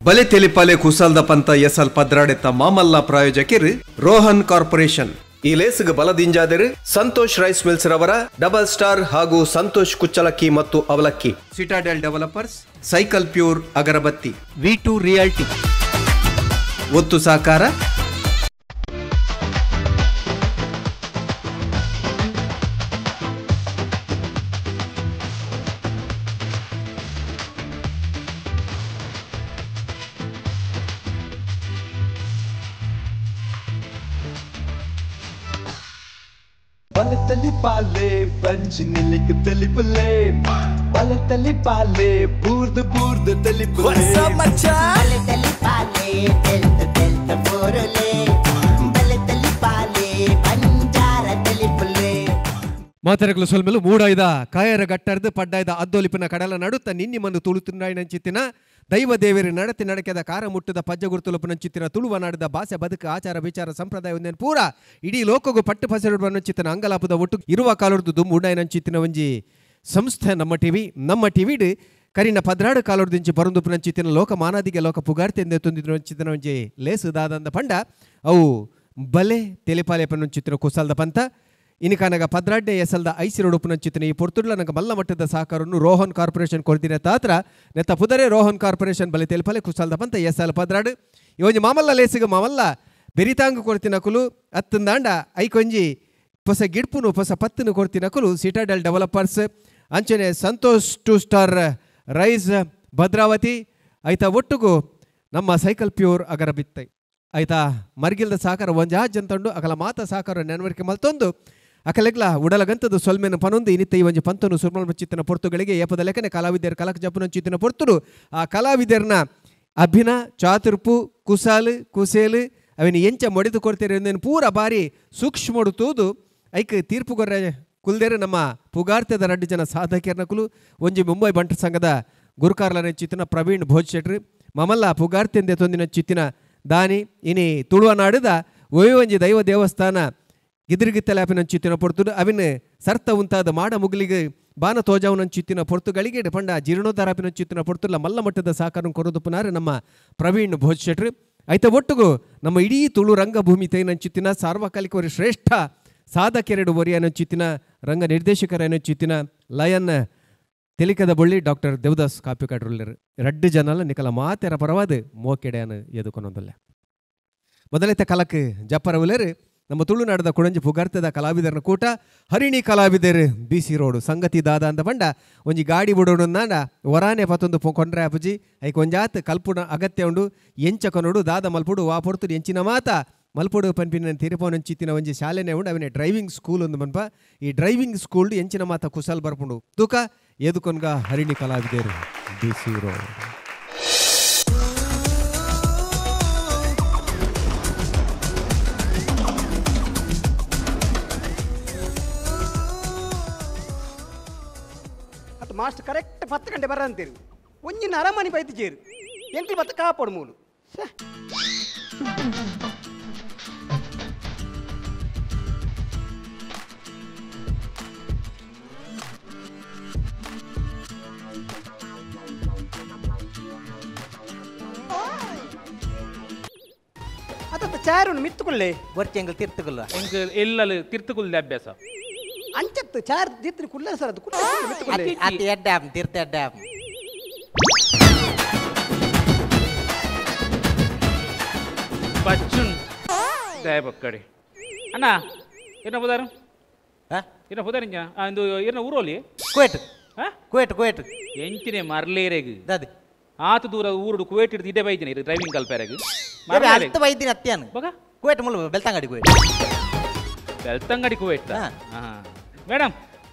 ಬಲೆ ತೆಲಿಪಾಲೆ ಕುಸಲ್ದ ಪಂತ ಎಸಲ್ ಪದ್ರಾಡೆತ್ತ ಮಾಮಲ್ಲ ಪ್ರಾಯೋಜಕರು ರೋಹನ್ ಕಾರ್ಪೊರೇಷನ್. ಈ ಲೇಸ್ಗೆ ಬಲದಿಂಜಾದರು ಸಂತೋಷ್ ರೈಸ್ ಮಿಲ್ಸ್ ರವರ ಡಬಲ್ ಸ್ಟಾರ್ ಹಾಗೂ ಸಂತೋಷ್ ಕುಚ್ಚಲಕ್ಕಿ ಮತ್ತು ಅವಲಕ್ಕಿ, ಸಿಟಾಡೆಲ್ ಡೆವಲಪರ್ಸ್, ಸೈಕಲ್ ಪ್ಯೂರ್ ಅಗರಬತ್ತಿ, V2 realty ಒತ್ತು ಸಾಕಾರ. ಬಲತಲಿ ಬಂಜಿನಿಲಿಕ್ ತಲಿಪುಲೆ ಬಲತಲಿ ಪಾಲೆ ಬೂರ್ದು ಬೂರ್ದು ತಲಿಪುಲೆ ಬಲತಲಿ ಪಾಲೆ ತೆಲ್ತ ತೆಲ್ತ ಬೋರುಲೆ ಬಲತಲಿ ಪಾಲೆ ಬಂಜಾರ ತಲಿಪುಲೆ. ಮಾತರಗಳು ಸೊಲ್ಮೆಲು ಮೂಡಾಯ್ದ ಕಾಯರ ಗಟ್ಟರ್ದು ಪಡ್ಡಾಯ್ದ ಅದ್ದೊಲಿಪಿನ ಕಡಲ ನಡುತ್ತ ನಿನ್ನಿ ಮಂದು ತುಳುತುಂಡಾಯಿನಂಚಿತ್ತಿನ ದೈವ ದೇವರಿ ನಡತಿ ನಡಕೆದ ಕಾರ ಮುಟ್ಟದ ಪಜ್ಜ ಗುರುತುಲುಪನಂಚಿತ್ತಿನ ತುಳುವ ನಾಡದ ಭಾಷೆ ಬದುಕು ಆಚಾರ ವಿಚಾರ ಸಂಪ್ರದಾಯ ಒಂದೇನು ಪೂರ ಇಡೀ ಲೋಕಗೂ ಪಟ್ಟು ಪಸರುಡುವನಂಚಿತ್ತಿನ ಅಂಗಲಾಪದ ಒಟ್ಟು ಇರುವ ಕಾಲುರ್ದು ದುಂಬು ಉಂಡಾಯಿನಂಚಿತ್ತಿನ ಒಂಜಿ ಸಂಸ್ಥೆ ನಮ್ಮ ಟಿವಿ. ನಮ್ಮ ಟಿವಿಡ್ ಕರಿನ 14 ಕಾಲುರ್ದಿಂಚಿ ಬರುಂದುಪನಂಚಿತ್ತಿನ ಲೋಕ ಮಾನಾದಿಗೆ ಲೋಕ ಪುಗಾರ್ತೆಂದೆ ತುಂದಿನಂಚಿತ್ತಿನ ಒಂಜಿ ಲೇಸು ದಾದಂದ ಪಂಡ ಅವು ಬಲೆ ತೆಲಿಪಾಲೆ ಪನ್ನಂಚಿತ್ತಿನ ಕುಸಲ್ದ ಪಂತ. ಇನಿಕಾನಗ 14ನೇ ಎಸಲ್ದ ಐಸಿರೋಡುಪನಂಚಿತ್ತಿನ ಈ ಪೊರ್ತುಡ್ಲ ನಂಗೆ ಮಲ್ಲ ಮಟ್ಟದ ಸಹಕಾರವನ್ನು ರೋಹನ್ ಕಾರ್ಪೊರೇಷನ್ ಕೊಡ್ದಿನ ತಾತ್ರ ನೆತ್ತ ಪುದರೆ ರೋಹನ್ ಕಾರ್ಪೊರೇಷನ್ ಬಲೆ ತೆಲುಪಲೆ ಕುಸಲ್ದ ಪಂತ ಎಸಲ್ 14 ಇವೊಂಜಿ ಮಾಮಲ್ಲ ಲೇಸಿಗೆ ಮಾಮಲ್ಲ ಬೆರಿತಾಂಗು ಕೊಡ್ತಿನಕುಲು ಅತ್ತಂದಾಂಡ ಐಕೊಂಜಿ ಹೊಸ ಗಿಡ್ಪುನು ಹೊಸ ಪತ್ತುನು ಕೊಡ್ತಿನಕುಲು ಸಿಟಾಡೆಲ್ ಡೆವಲಪರ್ಸ್ ಅಂಚನೆ ಸಂತೋಷ್ 2 ಸ್ಟಾರ್ ರೈಸ್ ಭದ್ರಾವತಿ ಐತ ಒಟ್ಟುಗು ನಮ್ಮ ಸೈಕಲ್ ಪ್ಯೂರ್ ಅಗರಬಿತ್ತೈ ಆಯ್ತಾ ಮರ್ಗಿಲ್ದ ಸಾಕಾರ ಒಂಜಾಜ್ ಅಂತಂಡು ಅಕಲ ಮಾತ ಸಾಕಾರ ನೆನವರಿಕೆ ಮಲ್ತೊಂದು ಅಕಲೆಗ್ಲ ಉಡಲಗಂತದ್ದು ಸೊಲ್ಮೆನ ಪನೊಂದು ಇನ್ನಿತ್ತ ಈ ಒಂಜಿ ಪಂತನು ಸುರ್ಮಲ್ ಚಿತ್ತಿನ ಪೊರ್ತುಗಳಿಗೆ ಏಪದ ಲೆಕ್ಕನೆ ಕಲಾವಿದರ ಕಲಕ ಜಪ್ಪುನ ಚಿತ್ತಿನ ಪೊರ್ತುಡು ಆ ಕಲಾವಿದರನ ಅಭಿನ ಚಾತುರ್ಪು ಕುಸಾಲು ಕುಸೇಲು ಅವಿನ ಎಂಚ ಮೊಡಿದು ಕೊಡ್ತೀರಿ ಎಂದೇನು ಪೂರ ಬಾರಿ ಸೂಕ್ಷ್ಮಡು ತೂದು ಐಕ್ ತೀರ್ಪು ಗೊರ್ರೆ ಕುಲ್ದೇರು ನಮ್ಮ ಪುಗಾರ್ತೆದ 2 ಜನ ಸಾಧಕಿಯರ್ನಕುಲು ಒಂಜಿ ಮುಂಬೈ ಬಂಟ ಸಂಘದ ಗುರುಕಾರ್ಲನ ಚಿತ್ತಿನ ಪ್ರವೀಣ್ ಭೋಜ್ ಶೆಟ್ರು ಮಮಲ್ಲ ಪುಗಾರ್ತೆಂದೆ ತೊಂದಿನ ಚಿತ್ತಿನ ದಾನಿ ಇನಿ ತುಳುವ ನಾಡುದ ಒಂಜಿ ದೈವ ದೇವಸ್ಥಾನ ಗಿದಿರ್ಗಿತ್ತಲಾಪಿನ ಚಿತ್ತಿನ ಪೊರ್ತುಡು ಅವಿನ ಸರ್ತ ಉಂತಾದ ಮಾಡ ಮುಗುಲಿಗೆ ಬಾನ ತೋಜಾವನ ಚಿತ್ತಿನ ಪೊರ್ತುಗಳಿಗೆ ಪಂಡ ಜೀರ್ಣೋದ್ಧಾರಾಪಿನ ಚಿತ್ತಿನ ಪೊರ್ತುಲ್ಲ ಮಲ್ಲ ಮಟ್ಟದ ಸಾಕಾರ ಕೊರದುಪುನಾರು ನಮ್ಮ ಪ್ರವೀಣ್ ಭೋಜ್ ಶೆಟ್ರು. ಐತ ಒಟ್ಟುಗು ನಮ್ಮ ಇಡೀ ತುಳು ರಂಗಭೂಮಿ ತೈನಂಚಿತ್ತಿನ ಸಾರ್ವಕಾಲಿಕ ಒಂದು ಶ್ರೇಷ್ಠ ಸಾಧಕೆರಡು ಒರಿಯನ ಚಿತ್ತಿನ ರಂಗ ನಿರ್ದೇಶಕರನ ಚಿತ್ತಿನ ಲಯನ್ ತೆಲಿಕದ ಬಳ್ಳಿ ಡಾಕ್ಟರ್ ದೇವದಾಸ್ ಕಾಪಿಕಾಡ್ರುಲ್ಲರು 2 ಜನಲ ನಿಕಲ ಮಾತೆರ ಪರವಾದ ಮೋಕೆಡೆಯನ ಎದುಕೊನೊಂದಲ್ಲ. ಮೊದಲೈತ ಕಲಕ್ ಜಪ್ಪರವುಲೇರು ನಮ್ಮ ತುಳುನಾಡದ ಕುಡಂಜಿ ಪುಗಾರ್ತದ ಕಲಾವಿದರನ ಕೂಟ ಹರಿಣಿ ಕಲಾವಿದರು BC road ಸಂಗತಿ ದಾದ ಅಂದ ಬಂಡ ಒಂಜಿ ಗಾಡಿ ಬಿಡೋಣ ವರಾನೆ ಪತ್ತೊಂದು ಕೊಂಡ್ರೆ ಅಪ್ಪಜಿ ಐಕ್ ಒಂಜಾತ್ ಕಲ್ಪುನ ಅಗತ್ಯ ಉಂಡು ಎಂಚ ಕೊನೋಡು ದಾದ ಮಲ್ಪುಡು ವಾ ಪೊರ್ತುಡು ಎಂಚಿನ ಮಾತ ಮಲ್ಪುಡು ಪನ್ಪಿನ ತಿರುಪೋನ ಚಿತ್ತಿನ ಒಂಜಿ ಶಾಲೆನೇ ಉಂಡು ಅವನೇ ಡ್ರೈವಿಂಗ್ ಸ್ಕೂಲ್ ಒಂದು ಮನ್ಪ ಈ ಡ್ರೈವಿಂಗ್ ಸ್ಕೂಲ್ ಎಂಚಿನ ಮಾತ ಕುಸಲ್ ಬರ್ಪುಂಡು ತೂಕ ಎದುಕೊನ್ಗ ಹರಿಣಿ ಕಲಾವಿದರು BC road. Master correct 10 ಗಂಟೆ ಬರ ಅಂತೀರಿ ಒಂಜಿನ ಅರಮನೆ ಬೈದು ಚೇರು ಎಂಟ್ಲಿ ಬತ್ತ ಕಾಪಾಡು ಮೂಲು. ಅತ್ತ ಚಾರುನು ಮಿತ್ತುಕೊಳ್ಳೆ ಬರ್ಚಿ ಎಂಗಲ್ ತಿರ್ತುಕುಲ್ಲ ಎಂಗಲ್ ಎಲ್ಲಲು ತಿರ್ತುಕುಲ್ಲೆ ಅಭ್ಯಾಸ ಅಂಚತ್ತು ಚಾರ್ ದಿತ್ರಿ ಕುಲ್ಲ ಸರ್ ಅದು ಕುಲ್ಲ ಮಿತ್ತುಕೊಳ್ಳೆ ಅತಿ ಎಡ್ಡಾಮ್ ತಿರ್ತ ಎಡ್ಡಾಮ್. ಬಚ್ಚುನ್ ದಯಬಕ್ಕಡಿ ಅಣ್ಣ ಏನ ಪುದಾರು ಏನ ಪುದಾರಿಂಜ ಇಂದು ಏನ ಊರೋಲಿ ಕುವೇಟ್ ಕುವೇಟ್ ಕುವೇಟ್ ಎಂಚಿನೆ ಮರ್ಲೇರೆಗ್ ದಾದಿ ಆತ ದೂರ ಊರುಡು ಕುವೇಟ್ ಹಿಡಿದು ಇದೇ ಬೈದಿನಿ ಇದು ಡ್ರೈವಿಂಗ್ ಕಲ್ಪೆರೆಗ್ ಅರ್ಥ ಬೈದಿನಿ ಅತ್ಯಾನು ಬಗ ಕುವೇಟ್ ಮುಲ್ಲ ಬೆಳ್ತಂಗಡಿ ಕುವೇಟ್ ಬೆಳ್ತಂಗಡಿ ಕುವೇಟ್. ಹಾಂ ಮೇಡಮ್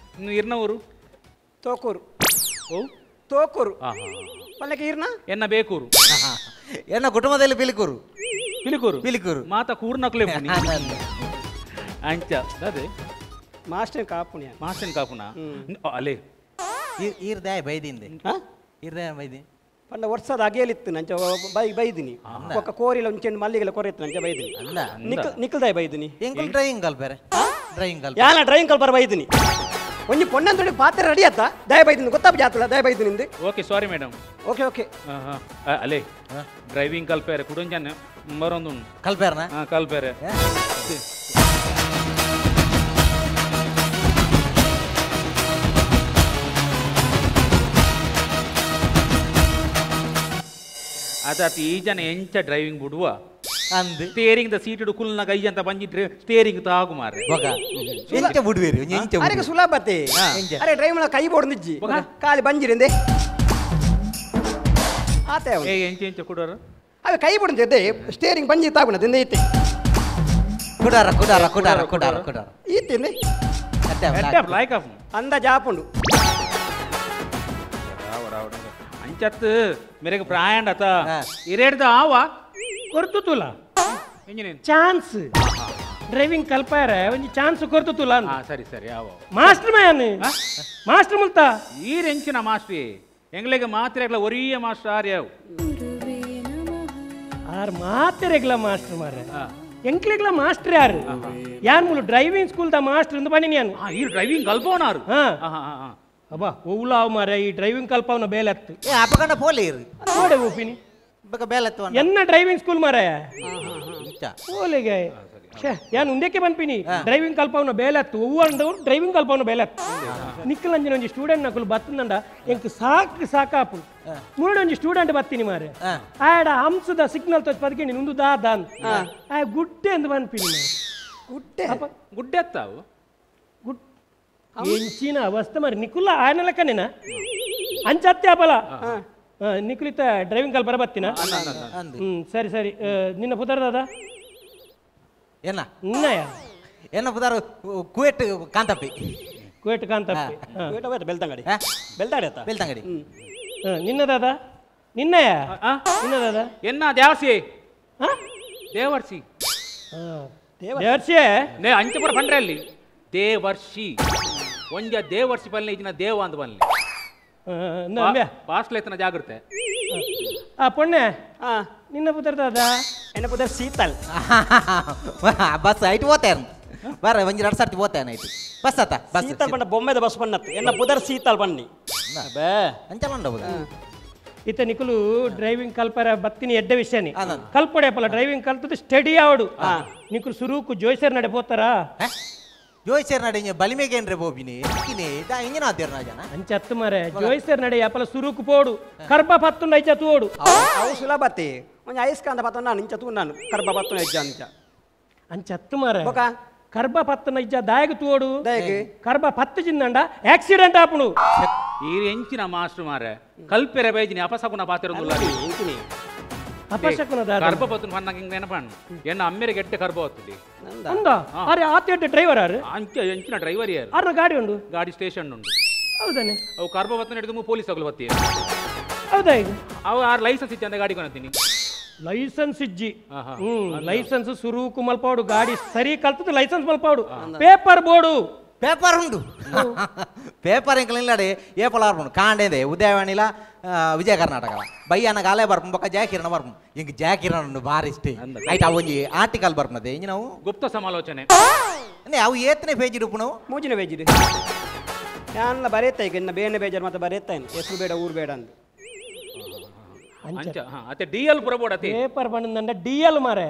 ಇರ್ನ ಊರು ತೋಕೂರು. ಓ ತೋಕೂರು. ಪಲ್ಲಕ್ಕೆ ಇರ್ನ ಎನ್ನ ಬೇಕೂರು ಎನ್ನ ಕುಟುಂಬದಲ್ಲಿ ಪಿಲಿಕೂರು ಪಿಲಿಕೂರು ಪಿಲಿಕೂರು ಮಾತ ಕೂರ್ನಕ್ಲೆ ಅಂಚ ಅದೇ ಮಾಸ್ಟರ್ ಕಾಪುಣ ಮಾಸ್ಟರ್ ಕಾಪುಣ ಅಲ್ಲೇ ಈರ್ದಾಯ ಬೈದಿಂದೆ ಈರ್ದಾಯ ಬೈದಿ ಪಂಡ ವರ್ಷದ ಅಗೇಲಿತ್ತು ನಂಚ ಬೈ ಬೈದಿನಿ ಒಕ್ಕ ಕೋರಿಲ ಒಂಚೆಂಡು ಮಲ್ಲಿಗೆಲ್ಲ ಕೊರೆತ್ತು ನಂಚ ಬೈದಿನಿ ನಿಕ್ಕಲ್ದಾಯ ಬೈದಿನಿ ಎಂಕುಲ್ ಡ್ರೈವಿಂಗ್ ಕಲ್ಪರೆ ಡ್ರೈವಿಂಗ್ ಕಲ್ಪ ಯಾನ ಡ್ರೈವಿಂಗ್ ಕಲ್ಪರ ಬೈದಿನಿ ಒಂಜಿ ಪೊಣ್ಣಂತೊಡಿ ಪಾತ್ರೆ ರೆಡಿ ಆತ ದಯ ಬೈದಿನ ಗೊತ್ತಾಪ ಜಾತಲ್ಲ ದಯ ಬೈದಿನಿಂದ. Okay sorry madam. Okay okay ಅಲೇ ಡ್ರೈವಿಂಗ್ ಕಲ್ಪೇರೆ ಕುಡೊಂಜಾನೆ ಬರೊಂದು ಕಲ್ಪೇರನ? ಹಾಂ ಕಲ್ಪೇರೆ. ಅದಾತ ಈ ಜನ ಎಂಚ ಡ್ರೈವಿಂಗ್ ಬಿಡುವ ಅಂದ್ steering the seat ಕುಲ್ನ ಕೈ ಅಂತ ಬಂದಿಟ್ರೆ ಸ್ಟೇರಿಂಗ್ ತಾಗು ಮಾರ್ರೆ. ಎಂಚ ಬಿಡುವೇರಿ ಎಂಚ ಅರೆಗೆ ಸುಲಭತೆ. ಅರೆ ಡ್ರೈವ್ ಮಾಡ ಕೈ ಬೋರ್ಡ್ ನಿಜ್ಜಿ ಖಾಲಿ ಬಂಜಿರಿಂದೆ ಆತೆ ಏ ಎಂಚ ಎಂಚ ಕುಡೋರು ಅವೆ ಕೈ ಬೋರ್ಡ್ ಜೊತೆ ಸ್ಟೇರಿಂಗ್ ಬಂಜಿ ತಾಗುನ ದಿಂದ ಐತೆ ಕುಡಾರ ಕುಡಾರ ಕುಡಾರ ಕುಡಾರ ಕುಡಾರ ಈತಿಂದೆ ಅಟ್ಟೆ ಲೈಕ್ ಆಫ್ ಅಂದ ಜಾಪುಂಡು ಅಂಚತ್ ಮೇರೆಗೆ ಪ್ರಾಯಾಂಡ ಅತ ಇರೇಡ್ದ ಆವ ಕೊರ್ತು ತುಲ ಚಾನ್ಸ್ ಡ್ರೈವಿಂಗ್ ಕಲ್ಪಾರೆ ಒಂಜಿ ಚಾನ್ಸ್ ಕೊರ್ತು ತುಲ. ಸರಿ ಸರಿ ಆವ master man master ಮುಲ್ತ ಈ ರೆಂಚಿನ ಮಾಸ್ಟ್ರಿ ಎಂಗ್ಲೆಗೆ ಮಾತ್ರೆಗ್ಲ ಒರಿಯ ಮಾಸ್ಟರ್ ಆರ್ ಯಾವ ಆರ್ ಮಾತ್ರೆಗ್ಲ ಮಾಸ್ಟರ್ ಮಾರ್ರೆ ಎಂಕ್ಲೆಗ್ಲ ಮಾಸ್ಟರ್ ಯಾರು ಯಾರ್ ಮೂಲು driving school the master ಅಂದು ಬನ್ನಿ ನಾನು ಈ ಡ್ರೈವಿಂಗ್ ಕಲ್ಪವನಾರು. ಅಬ್ಬಾ ಓಲಾವ್ ಮಾರ್ರೆ ಈ ಡ್ರೈವಿಂಗ್ ಕಲ್ಪವನ ಬೇಲೆತ್ತು ಏ ಅಪಕಂಡ ಪೋಲೆ ಇರು ನೋಡೆ ಓಪಿನಿ ಬಕ ಬೇಲೆತ್ತು ಎನ್ನ ಡ್ರೈವಿಂಗ್ ಸ್ಕೂಲ್ ಮಾರಾಯ ಓಲೆಗೆ ಛೇ ಯಾನ್ ಉಂದಕ್ಕೆ ಬನ್ಪಿನಿ ಡ್ರೈವಿಂಗ್ ಕಲ್ಪವನ ಬೇಲೆತ್ತು ಒವ್ವಂದವ್ರು ಡ್ರೈವಿಂಗ್ ಕಲ್ಪವನ ಬೇಲೆತ್ತು ನಿಕ್ಕಲಂಜಿನ ಒಂಜಿ ಸ್ಟೂಡೆಂಟ್ ನಕುಲು ಬತ್ತಂದಂಡ ಎಂಕ್ ಸಾಕು ಸಾಕಾಪು ಮುರುಡು ಒಂಜಿ ಸ್ಟೂಡೆಂಟ್ ಬತ್ತೀನಿ ಮಾರೆ ಆಡ ಹಂಸದ ಸಿಗ್ನಲ್ ತೋಚ್ ಪದಕಿನಿ ಉಂದು ದಾ ದಾನ್ ಆ ಗುಡ್ಡೆ ಅಂದ್ ಬನ್ಪಿನಿ ಗುಡ್ಡೆ ಗುಡ್ಡೆ ಅತ್ತಾವು ಗುಡ್ ಎಂಚಿನ ಅವಸ್ಥೆ ಮಾರಿ ನಿಕುಲ ಆಯನ ಲೆಕ್ಕನೇನ ಅಂಚತ್ತೆ ಅಪಲ ನಿಕುಲಿತ ಡ್ರೈವಿಂಗ್ ಕಲ್ಪರ ಬತ್ತಿನ. ಸರಿ ಸರಿ ನಿನ್ನ ಪುದರ್ ದಾದ ಏನ ನಿನ್ನಯ ಏನ ಪುದರ್ ಕುವೇಟ್ ಕಾಂತಪ್ಪಿ. ಕುವೇಟ್ ಕಾಂತಪ್ಪಿ ಬೆಳ್ತಂಗಡಿ ಬೆಳ್ತಾಡಿ ಬೆಳ್ತಂಗಡಿ. ನಿನ್ನ ದಾದ ನಿನ್ನಯ ನಿನ್ನ ದಾದ ಎನ್ನ ದೇವರ್ಸಿ ದೇವರ್ಸಿ ದೇವರ್ಸಿ ನೇ ಅಂಚಪುರ ಪಂಡ್ರೆ ಅಲ್ಲಿ ದೇವರ್ಷಿ ಒಂಜ ದೇವರ್ಷಿ ಪಲ್ಲೆ ಇಜಿನ ದೇವ ಅಂತ ಬನ್ನಿ ಪಾಸ್ಲೆತ್ತನ ಜಾಗೃತೆ. ಆ ಪೊಣ್ಣೆ ನಿನ್ನ ಪುದರ್ ದಾದ ಎನ್ನ ಪುದರ್ ಸೀತಲ್. ಬಸ್ ಐಟ್ ಹೋತೇನು ಬರ ಒಂಜಿ ಎರಡು ಸರ್ತಿ ಹೋತೇನೆ ಐಟ್ ಬಸ್ ಆತ ಬಸ್ ಸೀತಲ್ ಬಣ್ಣ ಬೊಂಬೆದ ಬಸ್ ಬಣ್ಣತ್ತು ಎನ್ನ ಪುದರ್ ಸೀತಲ್ ಬನ್ನಿ ಬೇ ಅಂಚ ಇತ್ತ ನಿಕುಲು ಡ್ರೈವಿಂಗ್ ಕಲ್ಪರ ಬತ್ತಿನಿ ಎಡ್ಡೆ ವಿಷಯನಿ ಕಲ್ಪಡೆ ಅಪ್ಪಲ ಡ್ರೈವಿಂಗ್ ಕಲ್ತದ್ದು ಸ್ಟಡಿ ಆವಡು ನಿಕುಲು ಸುರುಕು ಜೋಯ್ಸರ್ ನಡೆ ಪೋತಾರಾ ಜೋಯ್ಸರ್ ನಡೆ ಬಲಿಮೆಗೇನ್ರೆ ಬೋಬಿನಿ ಇಂಜಿನ ಆತೀರ್ನ ಜನ ಅಂಚತ್ತು ಮಾರೆ ಜೋಯ್ಸರ್ ನಡೆ ಅಪ್ಪಲ ಸುರುಕು ಪೋಡು ಕರ್ಬ ಪತ್ತುಂಡ ಐಚ ತೋಡು ಅವು ಸುಲಭತೆ ಒಂಜಿ ಐಸ್ಕಾಂತ ಪತ್ತುಂಡ ನಾನು ಇಂಚ ತೂ ನಾನು ಕರ್ಬ ಪತ್ತುಂಡ ಇಜ್ಜ ಅಂಚ ಅಂಚತ್ತು ಮಾರೆ ಕರ್ಬ ಪತ್ತುಂಡ ಇಜ್ಜ ದಾಯಗ ತೋಡು ಕರ್ಬ ಪತ್ತು ಜಿಂದಂಡ ಆಕ್ಸಿಡೆಂಟ್ ಆಪುಣು. ಈ ಎಂಚಿನ ಮಾಸ್ಟರ್ ಮಾರೆ ಕಲ್ಪೆರೆ ಬೈಜಿನಿ ಅಪಸಕುನ ಪಾತಿರೋದಿಲ್ಲ ಅಪಶಕುನ ಕರ್ಬ ಪತ್ತುನ ಪನ್ನಾಗ ಹಿಂಗೆ ನೆನಪಣ್ಣು ಎನ್ನ ಅಮ್ಮೆರೆ ಗೆಟ್ಟೆ ಕರ್ಬ ಹೊತ್ತಿದೆ ಅಂದ ಅರೆ ಆತ ಎಡ್ಡೆ ಡ್ರೈವರ್ ಆರು ಅಂಚ ಎಂಚಿನ ಡ್ರೈವರ್ ಯಾರು ಆರ್ನ ಗಾಡಿ ಉಂಡು ಗಾಡಿ ಸ್ಟೇಷನ್ ಉಂಡು ಹೌದಾನೆ ಅವು ಕರ್ಬ ಪತ್ತನ ಹಿಡಿದು ಪೊಲೀಸ್ ಆಗಲು ಬತ್ತಿ ಹೌದಾ ಈಗ ಅವು ಆರು ಲೈಸೆನ್ಸ್ ಇಚ್ಚ ಅಂತ ಗಾಡಿ ಕೊನತೀನಿ ಲೈಸೆನ್ಸ್ ಇಜ್ಜಿ ಲೈಸೆನ್ಸ್ ಸುರುಕು ಮಲ್ಪಾಡು ಗಾಡಿ ಸರಿ ಕಲ್ತದ್ದು ಲೈಸೆನ್ಸ್ ಮಲ್ಪಾಡು paper board paper ಉಂಡು ಪೇಪರ್ ಎಂಕಲಿಲ್ಲಾಡಿ ಏಪಲ ಬರ್ಪುಂಡು ಕಾಂಡೇಂದೆ ಉದಯವಾಣಿಲ ವಿಜಯ ಕರ್ನಾಟಕ ಬಯ್ಯನ ಗಾಲೆ ಬರ್ಪುಂಡು ಬೊಕ್ಕ ಜಯಕಿರಣ ಬರ್ಪುಂಡು ಇಂಕ್ ಜಯಕಿರಣ ಉಂಡು ಭಾರಿ ಇಷ್ಟ ಆಯ್ತು ಅವು ಒಂಜಿ ಆರ್ಟಿಕಲ್ ಬರ್ಪುನದೆ ಇಂಜಿ ನಾವು ಗುಪ್ತ ಸಮಾಲೋಚನೆ ಅವು ಏತನೇ ಪೇಜ್ ಇಡುಪು ನಾವು ಮೂಜಿನ ಪೇಜ್ ಇಡು ಯಾನ್ಲ ಬರೇತ ಈಗ ಇನ್ನು ಬೇನೆ ಬೇಜಾರು ಮತ್ತೆ ಬರೇತಾಯಿನ ಹೆಸರು ಬೇಡ ಊರು ಬೇಡ ಅಂದು ಅಂಚ ಅತ್ತೆ ಡಿ ಎಲ್ ಪುರ ಬೋರ್ಡ್ ಅತ್ತೆ ಪೇಪರ್ ಬಂದಂಡ ಡಿ ಎಲ್ ಮಾರೆ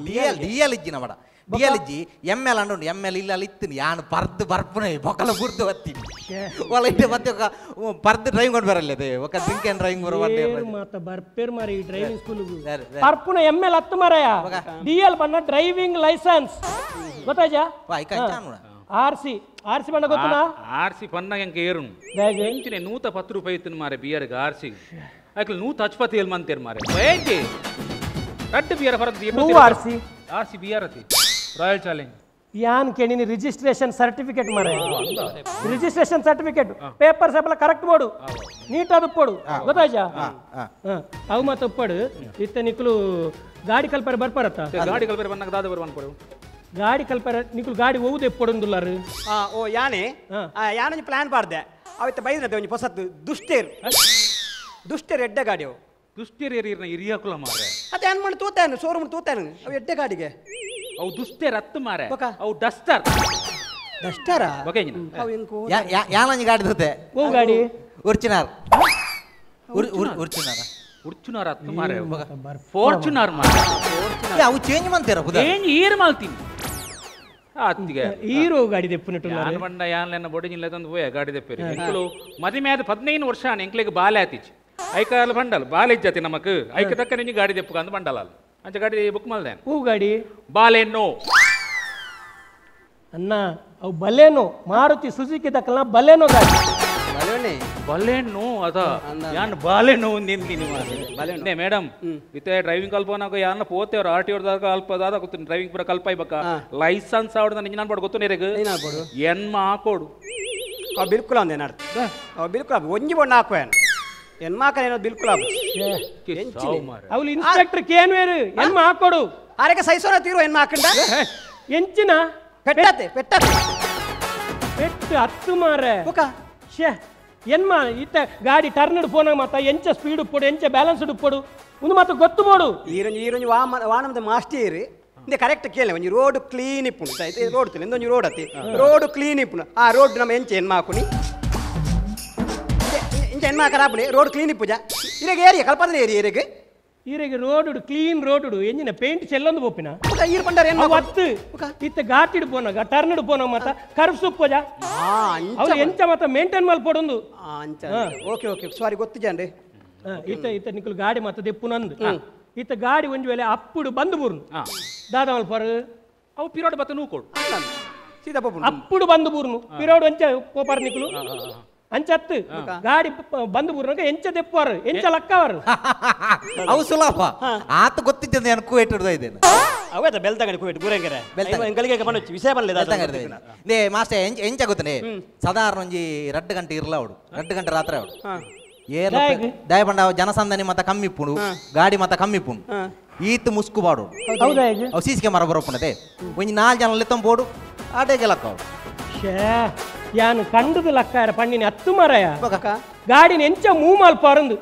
D L D L ಇಜ್ಜಿನ ಬಡ ಡಿ ಎಲ್ ಇಜ್ಜಿ ಎಮ್ ಎಲ್ ಅಂಡು ಎಮ್ ಎಲ್ ಇಲ್ಲ ಅಲ್ಲಿ ಇತ್ತು ಯಾನು ಪರ್ದು ಬರ್ಪುನೆ ಬೊಕಲ ಬುರ್ದು ಬತ್ತೀನಿ ಒಳ ಇಟ್ಟೆ ಮತ್ತೆ ಪರ್ದು ಡ್ರೈವಿಂಗ್ ಕೊಂಡು ಬರಲ್ಲ ಅದೇ ఒక drink and driving ಬರುವ ಮಾತ ಬರ್ಪೇರ್ ಮಾರೆ ಈ ಡ್ರೈವಿಂಗ್ ಸ್ಕೂಲ್ ಪರ್ಪುನ ಎಮ್ ಎಲ್ ಹತ್ತು ಮಾರಾಯ ಡಿ ಎಲ್ ಬಣ್ಣ ಡ್ರೈವಿಂಗ್ ಲೈಸೆನ್ಸ್ ಗೊತ್ತಾಯ್ತಾ R C R C ಬಣ್ಣ ಗೊತ್ತುನಾ ಆರ್ ಸಿ ಪನ್ನ ಎಂಕ ಏರುನು ಎಂಚಿನೆ 110 ರೂಪಾಯಿ ಇತ್ತು ಮಾರೆ ಬಿಯರ್ಗೆ ಆರ್ ಸಿ ಆಕಲ್ 110 ಏಲ್ ಮಂತೇರ್ ಮಾರೆ ಬೇಜಿ ರಡ್ಡು ಬಿಯರ್ ಫರಕ್ R C R C beer ಅತಿ ರಾಯಲ್ ಚಾಲೆಂಜ್ ಯಾನ್ ಕೇಳಿನಿ ರಿಜಿಸ್ಟ್ರೇಷನ್ ಸರ್ಟಿಫಿಕೇಟ್ ಮಾರೆ registration certificate papers ಎಲ್ಲ ಕರೆಕ್ಟ್ ಬೋಡು ನೀಟ್ ಅದು ಪೋಡು ಗೊತ್ತಾಯ್ತಾ ಅವು ಮಾತು ಒಪ್ಪಡು ಇತ್ತ ನಿಕ್ಲು ಗಾಡಿ ಕಲ್ಪರೆ ಬರ್ಪಾರತ್ತ ಗಾಡಿ ಕಲ್ಪರೆ ಬಂದಾಗ ದಾದ ಬರುವ ಅನ್ಕೊಡು ಗಾಡಿ ಕಲ್ಪರೆ ನಿಕ್ಲು ಗಾಡಿ ಹೋಗುದು ಎಪ್ಪೊಡೊಂದುಲ್ಲಾರು ಓ ಯಾನೆ ಯಾನೊಂಜಿ ಪ್ಲಾನ್ ಪಾಡ್ದೆ ಅವತ್ತ ಬೈದ್ರತೆ ಒಂಜಿ ಹೊಸತ್ತು ದುಷ್ಟೇರ್ ದುಷ್ಟೇರ್ ಎಡ್ಡೆ ಗಾಡಿ ಅವು ದುಷ್ಟೇರ್ ಏರಿನ ಹಿರಿಯಕುಲ ಮಾರೆ ಅದೇ ಅನ್ ಮಾಡಿ ತೂತಾನು ಶೋರೂಮ್ ತೂತಾನು ಅವು ಎಡ್ಡೆ ಗಾಡಿಗೆ ಅವು ದುಷ್ಟೇರ್ ಹತ್ತು ಮಾರೆ ಅವು ಡಸ್ಟರ್ ಡಸ್ಟರಾ ಓಕೆ ಯಾಲಂಜಿ ಗಾಡಿ ತೂತೆ ಓ ಗಾಡಿ ಉರ್ಚಿನಾರ್ ಉರ್ಚಿನಾರ ಉರ್ಚುನಾರ್ ಅತ್ತು ಮಾರೆ ಫಾರ್ಚುನರ್ ಮಾರೆ ಅವು ಚೇಂಜ್ ಮಂತೀರ ಚೇಂಜ್ ಈರ್ ಮಲ್ತೀನಿ ಅತ್ತಿಗೆ ಹೀರೋ ಗಾಡಿ ದೆಪ್ಪುನಟ್ಟು ಯಾನ್ ಬಂಡ ಯಾನ್ಲೆನ್ನ ಬೊಡಿ ಜಿಲ್ಲೆ ತಂದು ಪೋಯ ಗಾಡಿ ದೆಪ್ಪೇರಿ ಎಂಕ್ಲು ಮದಿಮೆ ಆದ 15 ವರ್ಷ ಎಂಕ್ಲೆಗ್ ಬಾಲೆ ಆತಿಚ್ ಐಕಾಲ ಬಂಡಲ್ ಬಾಲೆ ಇಜ್ಜತಿ ನಮಕ್ ಐಕ ತಕ್ಕ ನಿಂಗೆ ಗಾಡಿ ದೆಪ್ಪು ಅಂದ್ ಬಂಡಲ ಅಂಚ ಗಾಡಿ ಬುಕ್ ಮಲ್ದೆ ಹೂ ಗಾಡಿ ಬಾಲೆನೋ ಅಣ್ಣ ಅವು ಬಲೇನೋ ಮಾರುತಿ ಸುಜುಕಿ ದಕ್ಕಲ್ನ ಬಲೇನೋ ಗಾಡಿ ಬಲೇನೆ ಬಲೇನೋ ಅದ ಯಾನ್ ಬಾಲೆನೋ ನಿಂದಿನಿ ಮಾರೆ ಮೇಡಮ್ ಇತ್ತೆ ಡ್ರೈವಿಂಗ್ ಕಲ್ಪನಾಗ ಯಾರನ್ನ ಪೋತೇವ್ರ ಆರ್ ಟಿ ಅವ್ರದಾಗ ಅಲ್ಪ ದಾದ ಗೊತ್ತು ಡ್ರೈವಿಂಗ್ ಪೂರ ಕಲ್ಪ ಇಬಕ್ಕ ಲೈಸೆನ್ಸ್ ಆವಡ್ದ ನಿಂಗೆ ನಾನು ಬೋಡು ಗೊತ್ತು ನೆರೆಗ್ ಎನ್ಮ ಹಾಕೋಡು ಅವ ಬಿಲ್ಕುಲ್ ಅಂದೆ ನಾಡ್ತು ಅವ ಬಿಲ್ಕುಲ್ ಒಂಜಿ ಬೊಣ್ಣ ಹಾಕುವೇನು ಎನ್ಮಾಕನೇನೋ ಬಿಲ್ಕುಲ್ ಆಪು ಅವಳು ಇನ್ಸ್ಪೆಕ್ಟರ್ ಕೇನ್ವೇರು ಎನ್ಮ ಹಾಕೋಡು ಆರಕ್ಕೆ ಸೈಸೋನ ತೀರು ಎನ್ಮ ಹಾಕಂಡ ಎಂಚಿನ ಪೆಟ್ಟತೆ ಪೆಟ್ಟತೆ ಪೆಟ್ಟು ಹತ್ತು ಮಾರೆ ಶೇ ಎನ್ಮ ಇತ್ತ ಗಾಡಿ ಟರ್ನ್ ಫೋನ್ ಮಾತ ಎಂಚ ಸ್ಪೀಡ್ ಪೋಡು ಎಂಚ ಬ್ಯಾಲೆನ್ಸ್ ಪೋಡು ಒಂದು ಮಾತ ಗೊತ್ತು ಬೋಡು ಈರೊಂಜಿ ಈರೊಂಜಿ ವಾನದ ಮಾಸ್ಟೀರ್ ಇಂದೆ ಕರೆಕ್ಟ್ ಕೇಳಿ ಒಂಜಿ ರೋಡ್ ಕ್ಲೀನ್ ಇಪ್ಪುಂಡು ರೋಡ್ ತಿಲ್ಲ ಇಂದೊಂಜಿ ರೋಡ್ ಅತಿ ರೋಡ್ ಕ್ಲೀನ್ ಇಪ್ಪುಂಡು ಆ ರೋಡ್ ನಮ್ಮ ಎಂಚ ಎನ್ಮ ಹಾಕುನಿ ಇಂಚ ಎನ್ಮ ಹಾಕರಾಪುನಿ ರೋಡ್ ಕ್ಲೀನ್ ಇಪ್ಪುಜ ಇರೆಗೆ ಏರಿಯಾ ಕಲ್ಪನೆ ಏರಿಯಾ ಇರೆಗೆ ಈರೆಗೆ ರೋಡ್ ಕ್ಲೀನ್ ರೋಡ್ ಎಂಜಿನ ಪೇಂಟ್ ಚೆಲ್ಲೊಂದು ಪೋಪಿನ ಈರ್ ಪಂಡಾರ ಏನು ಅತ್ತು ಇತ್ತ ಘಾಟಿಡ್ ಪೋನಾಗ ಟರ್ನ್ ಪೋನಾಗ ಮಾತ ಕರ್ವ್ಸ್ ಪೋಜ ಅವ್ರು ಎಂಚ ಮಾತ ಮೇಂಟೈನ್ ಮಲ್ಪೊಡೊಂದು ಅಂಚ ಓಕೆ ಓಕೆ ಸಾರಿ ಗೊತ್ತಿಜಂడి ಇತ್ತ ಇತ್ತ ನಿಕುಲು ಗಾಡಿ ಮಾತ ದೆಪ್ಪುನಂದು ಇತ್ತ ಗಾಡಿ ಒಂಜಿ ವೇಳೆ ಅಪ್ಪುಡು ಬಂದು ಬೂರ್ನು ದಾದ ಮಲ್ಪರು ಅವು ಪಿರೋಡ್ ಬತ್ತ ನೂಕೊಡು ಸೀದಾ ಪೋಪುಂಡು ಅಪ್ಪುಡು ಬಂದು ಬೂರ್ನು ಪಿರೋಡ್ ಒಂಚ ಪೋಪಾರ್ ನಿಕುಲು ಅಂಚತ್ತು ಗಾಡಿ ಬಂದು ಬೂರ್ನಾಗ ಎಂಚ ದೆಪ್ಪುವಾರು ಎಂಚ ಲಕ್ಕವರು ಅವು ಸುಲಭ ಆತ ಗೊತ್ತಿದ್ದ ನಾನು ಕುವೇಟ್ ಹಿಡ್ದು ಇದ್ದೇನೆ ಅವೇ ಬೆಲ್ತಂಗಡಿ ಕುವೇಟ್ ಗುರಂಗೆರೆ ಎಂಗಳಿಗೆ ಬಂದು ವಿಷಯ ಬರಲಿಲ್ಲ ನೇ ಮಾಸ್ಟರ್ ಎಂಚ ಗೊತ್ತನೆ ಸಾಧಾರಣ ಒಂಜಿ 2 ಗಂಟೆ ಇರಲ್ಲ ಅವಡು 2 ಗಂಟೆ ರಾತ್ರಿ ಅವಡು ಏರ್ ದಯ ಬಂಡ ಜನಸಂದಣಿ ಮತ ಕಮ್ಮಿ ಇಪ್ಪುಂಡು ಗಾಡಿ ಮತ ಕಮ್ಮಿ ಇಪ್ಪುಂಡು ಈತ್ ಮುಸ್ಕು ಬಾಡು ಅವು ಸಿ ಸಿ ಕ್ಯಾಮರಾ ಬರೋಪುಂಡತೆ ಒಂಜಿ 4 ಜನ ಲೆತ್ತಂ ಬೋಡು ಆಟೇಗೆ ಲಕ್ಕ ಅವಡು ಯಾನು ಕಂಡುದು ಲಕ್ಕಾರ ಪಣ್ಣಿನ ಹತ್ತು ಮರಯ ಗಾಡಿನ ಎಂಚ ಮೂವ್ ಮಲ್ಪಾರಂದು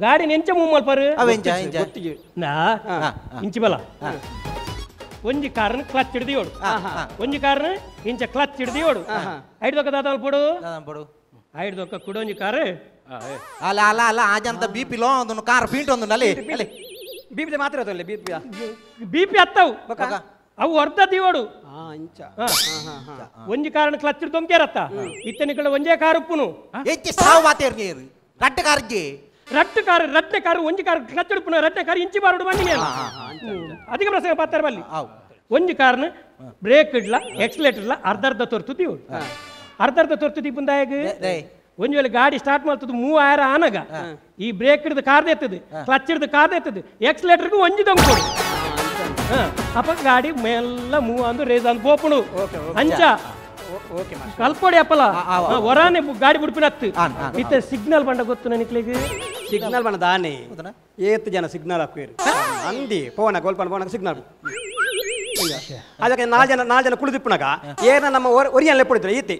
ಗಾಡಿನ ಎಂಚ ಮೂವ್ ಮಲ್ಪಾರು ನಾ ಇಂಚಿ ಬಲ ಒಂಜಿ ಕಾರನ್ ಕ್ಲಚ್ ಹಿಡ್ದಿಯೋಡು ಒಂಜಿ ಕಾರನ್ ಇಂಚ ಕ್ಲಚ್ ಹಿಡ್ದಿಯೋಡು ಐಡ್ದೊಕ್ಕ ದಾದ ಮಲ್ಪೋಡು ಐಡ್ದೊಕ್ಕ ಕುಡೊಂಜಿ ಕಾರು ಅಲ್ಲ ಅಲ್ಲ ಅಲ್ಲ ಆಜಂತ ಬಿ ಪಿ ಲೋ ಒಂದು ಕಾರ್ ಪೀಂಟ್ ಒಂದು ಅಲ್ಲಿ ಬಿ ಪಿ ಮಾತ್ರ B P B P ಹತ್ತವು ಅವು ಅರ್ಧ ದಿವಡು ಒಂಜಿ ಕಾರಣ ಕ್ಲಚ್ ದೊಂಕೇರತ್ತ ಇತ್ತನಿಗಳ ಒಂಜೇ ಕಾರ್ ಉಪ್ಪುನು ರಟ್ಟೆ ಕಾರ್ಜಿ ರಟ್ಟು ಕಾರು ರಟ್ಟೆ ಕಾರು ಒಂಜಿ ಕಾರು ಕ್ಲಚ್ ಉಪ್ಪುನು ರಟ್ಟೆ ಕಾರು ಇಂಚಿ ಬಾರುಡು ಬನ್ನಿ ಅಧಿಕ ಪ್ರಸಂಗ ಪಾತ್ರ ಬಲ್ಲಿ ಒಂಜಿ ಕಾರಣ ಬ್ರೇಕ್ ಇಡ್ಲ ಎಕ್ಸಲೇಟರ್ ಇಡ್ಲ ಅರ್ಧ ಅರ್ಧ ತೊರ್ತು ದಿವಡು ಅರ್ಧ ಅರ್ಧ ತೊರ್ತು ದಿಪ್ಪುಂದಾಯಗ ಒಂಜಿ ವೇಳೆ ಗಾಡಿ ಸ್ಟಾರ್ಟ್ ಮಾಡ್ತದೆ 3000 ಆನಗ ಈ ಬ್ರೇಕ್ ಹಿಡಿದು ಕಾರ್ದ ಎತ್ತದು ಕ್ಲಚ್ ಹಿಡಿದು ಕಾರ್ದ ಎತ್ತದು ಎಕ್ಸಲೇಟರ್ಗೆ ಒಂಜಿ ದೊಂಕೊಡು ಅಪ್ಪ ಗಾಡಿ ಮೆಲ್ಲ ಮೂವ್ ಅಂದು ರೇಸ್ ಅಂದ್ ಪೋಪುಣು ಅಂಚ ಕಲ್ಪೊಡಿ ಅಪ್ಪಲ ಹೊರಾನೆ ಗಾಡಿ ಬಿಡ್ಪಿನತ್ತು ಇತ್ತ ಸಿಗ್ನಲ್ ಬಂಡ ಗೊತ್ತು ನನಗೆ ಸಿಗ್ನಲ್ ಬಂಡ ದಾನೆ ಏತ್ ಜನ ಸಿಗ್ನಲ್ ಹಾಕುವೇರು ಅಂದಿ ಫೋನ ಗೋಲ್ಪನ ಫೋನ ಸಿಗ್ನಲ್ ಅದಕ್ಕೆ 4 ಜನ ಕುಳಿದಿಪ್ಪುನಾಗ ಏನ ನಮ್ಮ ಒರಿಯಲ್ಲೇ ಪಡಿದ್ರು ಈತಿ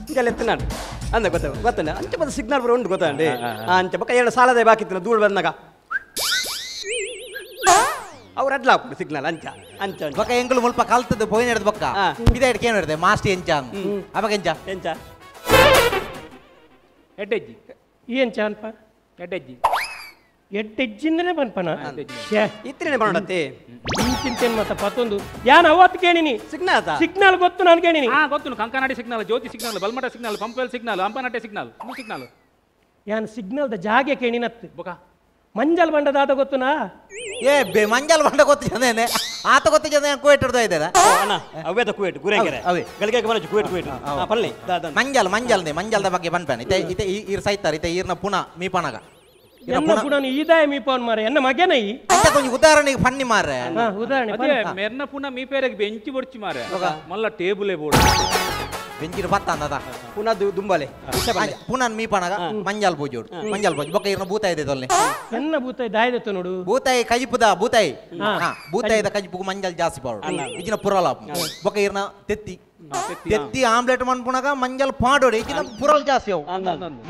ಇಂಜಲ್ ಎತ್ತಿನಾಡು ಅಂದ ಗೊತ್ತ ಗೊತ್ತಂಡ ಅಂಚ ಬದ ಸಿಗ್ನಲ್ ಬರೋ ಉಂಟು ಗೊತ್ತಂడి ಅಂಚ ಬಕ್ಕ ಎರಡು ಸಾಲದೇ ಬಾಕಿ ಇತ್ತು ದೂರ ಬಂದಾಗ ಅವ್ರು ಅಡ್ಲ ಹಾಕ್ಬಿಡು ಸಿಗ್ನಲ್ ಅಂಚ ಅಂಚ ಬಕ್ಕ ಎಂಕುಲು ಮುಲ್ಪ ಕಲ್ತದ್ದು ಪೋಯಿನ ಹಿಡ್ದು ಬಕ್ಕ ಇದೇ ಹಿಡ್ಕೆ ಏನು ಹಿಡ್ದೆ ಮಾಸ್ಟಿ ಎಂಚ ಅವಾಗ ಎಂಚ ಎಂಚ ಎಡ್ಡೆಜ್ಜಿ ಎಂಚ ಅನ್ಪ ಎಡ್ಡೆಜ್ಜಿ ಎಡ್ಡೆಜ್ಜಿಂದನೇ ಪನ್ಪನ ಇತ್ತಿನೇ ಬರೋಡತ್ತೆ ಇಂಚಿಂತೇನು ಮತ್ತ ಪತ್ತೊಂದು ಯಾನ್ ಅವತ್ತು ಕೇಳಿನಿ ಸಿಗ್ನಲ್ ಸಿಗ್ನಲ್ ಗೊತ್ತು ನಾನು ಕೇಳಿನಿ ಹಾ ಗೊತ್ತು Kankanadi signal Jyothi signal Balmatta signal Pumpwell signal Hampankatta signal signal ಯಾನ್ ಸಿಗ್ನಲ್ದ ಜಾಗೆ ಕೇಳಿನತ್ತು ಬೊಕ ಮಂಜಲ್ ಬಂಡದಾದ ಗೊತ್ತುನಾ ಏ ಬೆ ಮಂಜಲ್ ಬಂಡ ಗೊತ್ತು ಜನೇನೆ ಆತ ಗೊತ್ತು ಜನ ಕುವೇಟ್ ಹಿಡ್ದು ಇದ್ದೇನೆ ಅಣ್ಣ ಅವೇದ ಕುವೇಟ್ ಗುರಂಗೆರೆ ಅವೇ ಗಳಿಗೆ ಬರೋದು ಕುವೇಟ್ ಕುವೇಟ್ ಪಲ್ಲೆ ಮಂಜಲ್ ಮಂಜಲ್ನೆ ಮಂಜಲ್ದ ಬಗ್ಗೆ ಬನ್ಪೇನೆ ಇತ್ತೆ ಇತ್ತೆ ಈರ್ ಸೈತಾರ್ ಇತ್ತೆ ಈರ್ನ ಪುನಃ ಮೀಪಣಗ ಎನ್ನ ಪುನಃ ಈದಾಯ ಮೀಪವನ್ ಮಾರೆ ಎನ್ನ ಮಗನ ಈ ಅಂಚ ಕೊಂಚ ಉದಾಹರಣೆಗೆ ಫನ್ನಿ ಮಾರೆ ಉದಾಹರಣೆ ಅದೇ ಮೆರ್ನ ಪುನಃ ಮೀಪೇರೆಗೆ ಬೆಂಚಿ ಬೊಡ್ಚಿ ಮಾರೆ ಮಲ್ಲ ಟೇಬುಲೇ ಬೋರ್ಡ್ ಬೆಂಚಿನ ಬತ್ತ ಅಂದದ ಪುನಃ ದುಂಬಲೆ ಪುನಃ ಮೀಪಣಗ ಮಂಜಲ್ ಪೂಜೋಡು ಮಂಜಲ್ ಪೂಜೆ ಬೊಕ್ಕ ಇರ್ನ ಭೂತಾಯಿ ತೊಲ್ಲೆ ಎನ್ನ ಭೂತಾಯಿ ದಾಯದತ್ತು ನೋಡು ಭೂತಾಯಿ ಕಜಿಪುದ ಭೂತಾಯಿ ಭೂತಾಯಿದ ಕಜಿಪುಗು ಮಂಜಲ್ ಜಾಸ್ತಿ ಪಾಡು ಇಜಿನ ಪುರಲ ಬೊಕ್ಕ ಇರ್ನ ತೆತ್ತಿ ತೆತ್ತಿ ಆಮ್ಲೆಟ್ ಮನ್ಪುಣಗ ಮಂಜಲ್ ಪಾಡೋಡು ಇಜಿನ ಪುರಲ್ ಜಾಸ್ತಿ ಅವು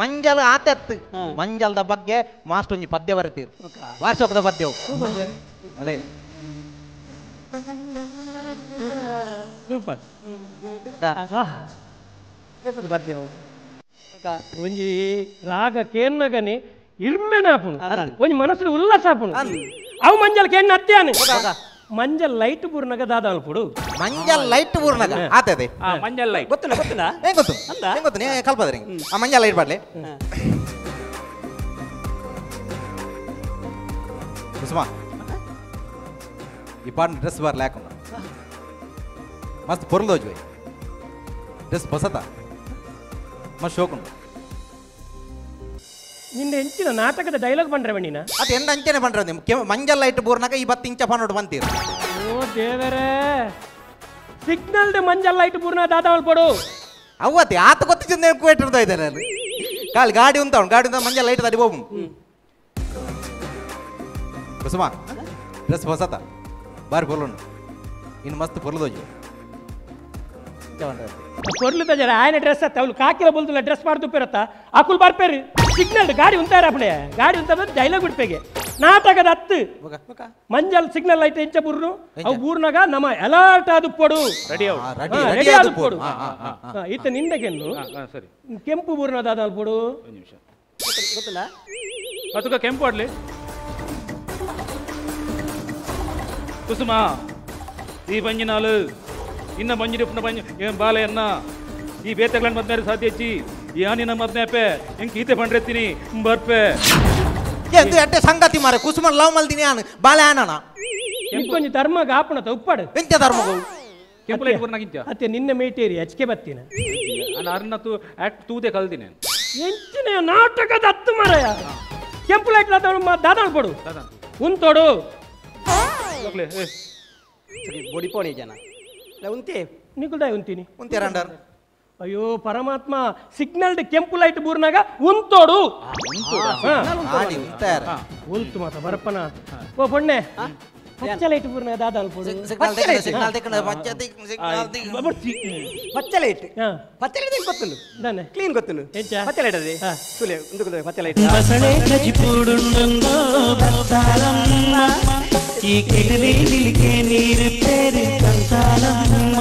ಮಂಜಲ್ ಆತೆತ್ತು ಮಂಜಲ್ದ ಬಗ್ಗೆ ಮಾಸ್ಟರ್ ಒಂಜಿ ಪದ್ಯ ಬರೀತೀರು ವಾರ್ಷೋಕದ ಪದ್ಯವು ಅದೇ Super. ಒಂಜಿ ರಾಗ ಕೇನ್ನಗನೆ ಇರ್ಮೆನಾಪುನು ಒಂಜಿ ಮನಸ್ಸು ಉಲ್ಲಾಸ ಆಪುನು. ಅವು ಮಂಜಲ್ ಕೇನ್ನ ಅತ್ಯಾನೆ ಮಂಜಲ್ ಲೈಟ್ ಬೂರ್ನಗ ದಾದ ಅಲ್ಪುಡು. ಮಂಜಲ್ ಲೈಟ್ ಬೂರ್ನಗ ಆತದೆ. ಮಂಜಲ್ ಲೈಟ್ ಗೊತ್ತಿಲ್ಲ ಗೊತ್ತಿಲ್ಲ ಏನ್ ಗೊತ್ತು ಏನ್ ಗೊತ್ತು ನೀ ಕಲ್ಪದ್ರಿ. ಆ ಮಂಜಲ್ ಲೈಟ್ ಬಾಡ್ಲೆ ಕುಸುಮ ಈ ಪಾಡ್ ಡ್ರೆಸ್ ಬಾರ್ಲೆ ಹಾಕೊಂಡು ಮಸ್ತ್ ಪೊರ್ಲೋಜ್ ಡ್ರೆಸ್ ಬಸತ ಮಸ್ತ್ ಶೋಕುಂಡು. ನಿನ್ನ ಹೆಂಚಿನ ನಾಟಕದ ಡೈಲಾಗ್ ಬಂದ್ರೆ ನೀನ ಅದು ಎಂದ ಅಂಚನೆ ಬಂದ್ರೆ ಮಂಜಲ್ ಲೈಟ್ ಬೋರ್ನಾಗ ಈ ಬತ್ತಿ ಇಂಚ ಪನ್ನೋಡು ಬಂತೀರ. ಓ ದೇವರೇ, ಸಿಗ್ನಲ್ ಮಂಜಲ್ ಲೈಟ್ ಬೂರ್ನ ದಾದಾವಲ್ ಪಡು ಅವತ್ತೆ ಆತ ಗೊತ್ತಿದ್ದ ಕುವೇಟರ್ದ ಇದ್ದಾರೆ ಅಲ್ಲಿ ಕಾಲು ಗಾಡಿ ಉಂಟ ಗಾಡಿ ಉಂಟ ಮಂಜಲ್ ಲೈಟ್ ದಾಡಿ ಹೋಗು. ಕುಸುಮ ಡ್ರೆಸ್ ಹೊಸತ ಬಾರಿ ಪೊರ್ಲುಂಡು ಇನ್ನು ಮಸ್ತ್ ಪೊರ್ಲದೋಜು ಪೊರ್ಲು ತಜರ ಆಯನ ಡ್ರೆಸ್ ಅತ್ತ ಅವಳು ಕಾಕಿಲ ಬಲ್ದುಲ್ಲ ಡ್ರೆಸ್ ಮಾಡ್ದು ಪೇರತ್ತ ಅಕುಲ್ ಬರ್ಪೇರಿ ಸಿಗ್ನಲ್ ಗಾಡಿ ಉಂತಾರ ಅಪ್ಪಣೆ ಗಾಡಿ ಉಂತ ಡೈಲಾಗ್ ಬಿಡ್ಪೇಗೆ ನಾಟಕದ ಹತ್ತು ಮಂಜಲ್ ಸಿಗ್ನಲ್ ಲೈಟ್ ಎಂಚ ಬುರ್ನು ಅವು ಬೂರ್ನಾಗ ನಮ್ಮ ಅಲರ್ಟ್ ಆದು ಪೊಡು ರೆಡಿ ಆದು ಪೊಡು. ಇತ್ತ ನಿಂದಗೆನ್ನು ಕೆಂಪು ಬೂರ್ನ ದಾದ ಪೊಡು ಗೊತ್ತಿಲ್ಲ ಕೆಂಪು ಆಡ್ಲಿ. ಕುಸುಮ ಈ ಬಂಜಿನಾಲು ಇನ್ನ ಬಂಜಿನ ಬಂಜಿ ಬಾಲೆ ಅನ್ನ ಈ ಬೇತೆಗಳನ್ನ ಮದ್ಮೇಲೆ ಸಾಧ್ಯಚ್ಚಿ ಈ ಆನಿನ ಮದ್ಮೇಪೆ ಹೆಂಗ್ ಗೀತೆ ಬಂಡ್ರೆತ್ತೀನಿ ಬರ್ಪೆ ಎಂದು ಅಟ್ಟೆ ಸಂಗತಿ ಮಾರೆ ಕುಸುಮ ಲವ್ ಮಲ್ದಿನಿ ಆನು ಬಾಲೆ ಆನಣ ಇಂಕೊಂಜಿ ಧರ್ಮ ಗಾಪಣತ ಉಪ್ಪಾಡು ಎಂಚ ಧರ್ಮ ಕೆಂಪು ಲೈಟ್ ಬರ್ನಾಗಿಂಚ ಅತ್ತೆ ನಿನ್ನೆ ಮೇಟೇರಿ ಅಚ್ಕೆ ಬತ್ತೀನ ನಾನು ಅರ್ನ ತೂ ಆಕ್ಟ್ ತೂದೆ ಕಲ್ದಿನಿ ಎಂಚಿನ ನಾಟಕದ ಹತ್ತು ಮಾರಾಯ ಕೆಂಪು ಲೈಟ್ ದಾದಾಳ್ ಪಡು ಉಂತೋಡು ಬೊಡಿ ಪೋಣಿ ಜನ ಉಂತೆ ನಿಕುಲ್ದಾಯ್ ಉಂತೀನಿ ಉಂತೇರ ಅಂಡರ್. ಅಯ್ಯೋ ಪರಮಾತ್ಮ, ಸಿಗ್ನಲ್ ಕೆಂಪು ಲೈಟ್ ಬೂರ್ನಾಗ ಉಂತೋಡು ಉಂತು ಮಾತ ಬರಪ್ಪನ. ಓ ಪೊಣ್ಣೆ ಪಚ್ಚ ಲೈಟ್ ಬೂರ್ನಾಗ ದಾದ ಅಲ್ಪೋಡು. ಪಚ್ಚ ಲೈಟ್ ಪಚ್ಚ ಲೈಟ್ ಗೊತ್ತುಂಡು ಕ್ಲೀನ್ ಗೊತ್ತುಂಡು ಪಚ್ಚ ಲೈಟ್ ಅದೇ ಸುಲೆ ಉಂದು ಪಚ್ಚ ಲೈಟ್ ಈ ಕಿಟಲಿ ನಿಲಿಕೆ ನೀರು ಪೇರು ಕಂತಾಲಮ್ಮ.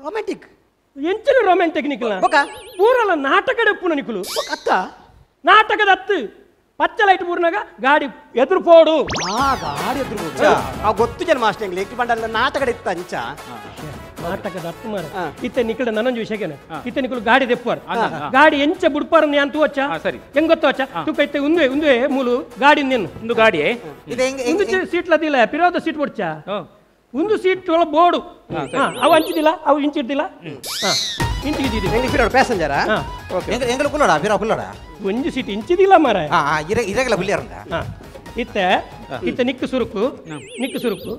ರೊಮ್ಯಾಂಟಿಕ್ ಎಂಚಿನ ರೊಮ್ಯಾಂಟಿಕ್ ನಿಕುಲ ಪೂರಲ ನಾಟಕದ ಪುನ ನಿಕುಲು ಅತ್ತ ನಾಟಕದ ಹತ್ತು ಪಚ್ಚ ಲೈಟ್ ಬೂರ್ನಾಗ ಗಾಡಿ ಎದುರು ಪೋಡು. ಗಾಡಿ ಎದುರು ಆ ಗೊತ್ತು ಜನ ಮಾಸ್ಟರ್ ಎಂಗ್ಲಿ ಬಂಡಲ ನಾಟಕದ ಇತ್ತ ಅಂಚ ನಾಟಕದ ಹತ್ತು ಮಾರ ಇತ್ತ ನಿಕುಲ ನನ್ನೊಂದು ವಿಷಯಕ್ಕೆ ಇತ್ತ ನಿಕುಲು ಗಾಡಿ ದೆಪ್ಪುವಾರ್ ಗಾಡಿ ಎಂಚ ಬುಡ್ಪಾರ ಅಂತ ವಚ್ಚ ಹೆಂಗ್ ಗೊತ್ತು ವಚ್ಚ ತುಕ ಇತ್ತೆ ಉಂದುವೆ ಉಂದುವೆ ಮೂಲು ಗಾಡಿ ನೆನ್ನು ಒಂದು ಗಾಡಿ ಒಂದು ಸೀಟ್ ಲದಿಲ್ಲ ಪಿರೋದ ಸೀಟ್ ಬೊಡ್ಚ ಒಂದು ಸೀಟ್ ಒಳ ಬೋರ್ಡು ಅವು ಹಂಚಿದಿಲ್ಲ ಅವು ಇಂಚಿಡ್ದಿಲ್ಲ ಇಂಚಿಗಿದ್ದಿದೆ ಪ್ಯಾಸೆಂಜರ್ ಎಂಗಳು ಕುಲ್ಲೋಡ ಬಿರೋ ಕುಲ್ಲೋಡ ಒಂಜಿ ಸೀಟ್ ಇಂಚಿದಿಲ್ಲ ಮಾರ ಇರಗಲ ಹುಲ್ಲಿಯರಂದ. ಇತ್ತ ಇತ್ತ ನಿಕ್ಕು ಸುರುಕು ನಿಕ್ಕು ಸುರುಕು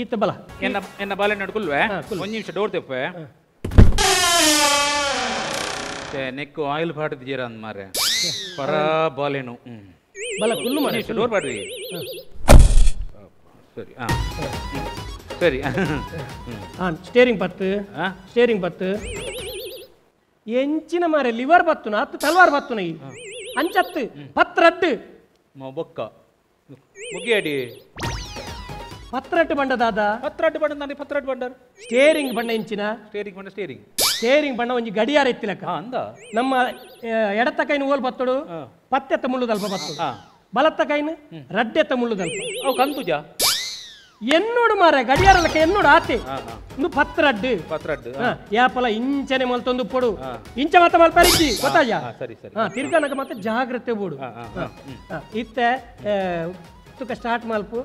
ಈತ ಬಲ ಎನ್ನ ಎನ್ನ ಬಾಲೆ ನಡ್ಕೊಲ್ವೆ ಒಂದು ನಿಮಿಷ ಡೋರ್ ತೆಪ್ಪೆ ನೆಕ್ಕು ಆಯಿಲ್ ಪಾಟದ ಅಂದ್ ಮಾರೆ ಪರ ಬಾಲೇನು ಬಲ ಕುಲ್ಲು ಮಾರೆ ಡೋರ್ ಪಾಡ್ರಿ. ಸರಿ ಸರಿ ಸ್ಟೇರಿಂಗ್ ಪತ್ತು ಸ್ಟೇರಿಂಗ್ ಪತ್ತು ಎಂಚಿನ ಮಾರೆ ಲಿವರ್ ಬತ್ತುನ ಹತ್ತು ತಲ್ವಾರ್ ಬತ್ತುನ ಈ ಅಂಚತ್ತು ಪತ್ರಟ್ಟು ಬೊಕ್ಕ ಮುಗಿಯಡಿ ಪತ್ರಟ್ಟು ಬಂಡ ದಾದಾ ಪತ್ರಟ್ಟು ಬಂಡ ನಾನು ಪತ್ರಟ್ಟು ಬಂಡರ್ ಸ್ಟೇರಿಂಗ್ ಬಣ್ಣ ಇಂಚಿನ ಸ್ಟೇರಿಂಗ್ ಬಣ್ಣ ಸ್ಟೇರಿಂಗ್ ಸ್ಟೇರಿಂಗ್ ಬಣ್ಣ ಒಂಜಿ ಗಡಿಯಾರ ಇತ್ತಿಲಕ್ಕ ಅಂದ ನಮ್ಮ ಎಡತ್ತ ಕೈನ ಓಲ್ ಬತ್ತಡು ಪತ್ತೆತ್ತ ಮುಳ್ಳುದಲ್ಪ ಬತ್ತಡು ಬಲತ್ತ ಕೈನ ರಡ್ಡೆತ್ತ ಮುಳ್ಳುದಲ್ಪ ಅವು ಕಂತುಜ ಎನ್ನೋಡು ಮಾರ ಗಡಿಯಾರಲಕ್ಕ ಎನ್ನೋಡು ಆತೆ ಒಂದು ಪತ್ರಡ್ಡು ಪತ್ರಡ್ಡು ಯಾಪಲ ಇಂಚನೆ ಮಲ್ತೊಂದು ಪೊಡು ಇಂಚ ಮಾತ ಮಲ್ಪರಿಜ್ಜಿ ಗೊತ್ತಾಯ ಸರಿ ಸರಿ ತಿರ್ಗನಕ ಮತ್ತೆ ಜಾಗ್ರತೆ ಬೋಡು ಇತ್ತೆ ತುಕ ಸ್ಟಾರ್ಟ್ ಮಲ್ಪು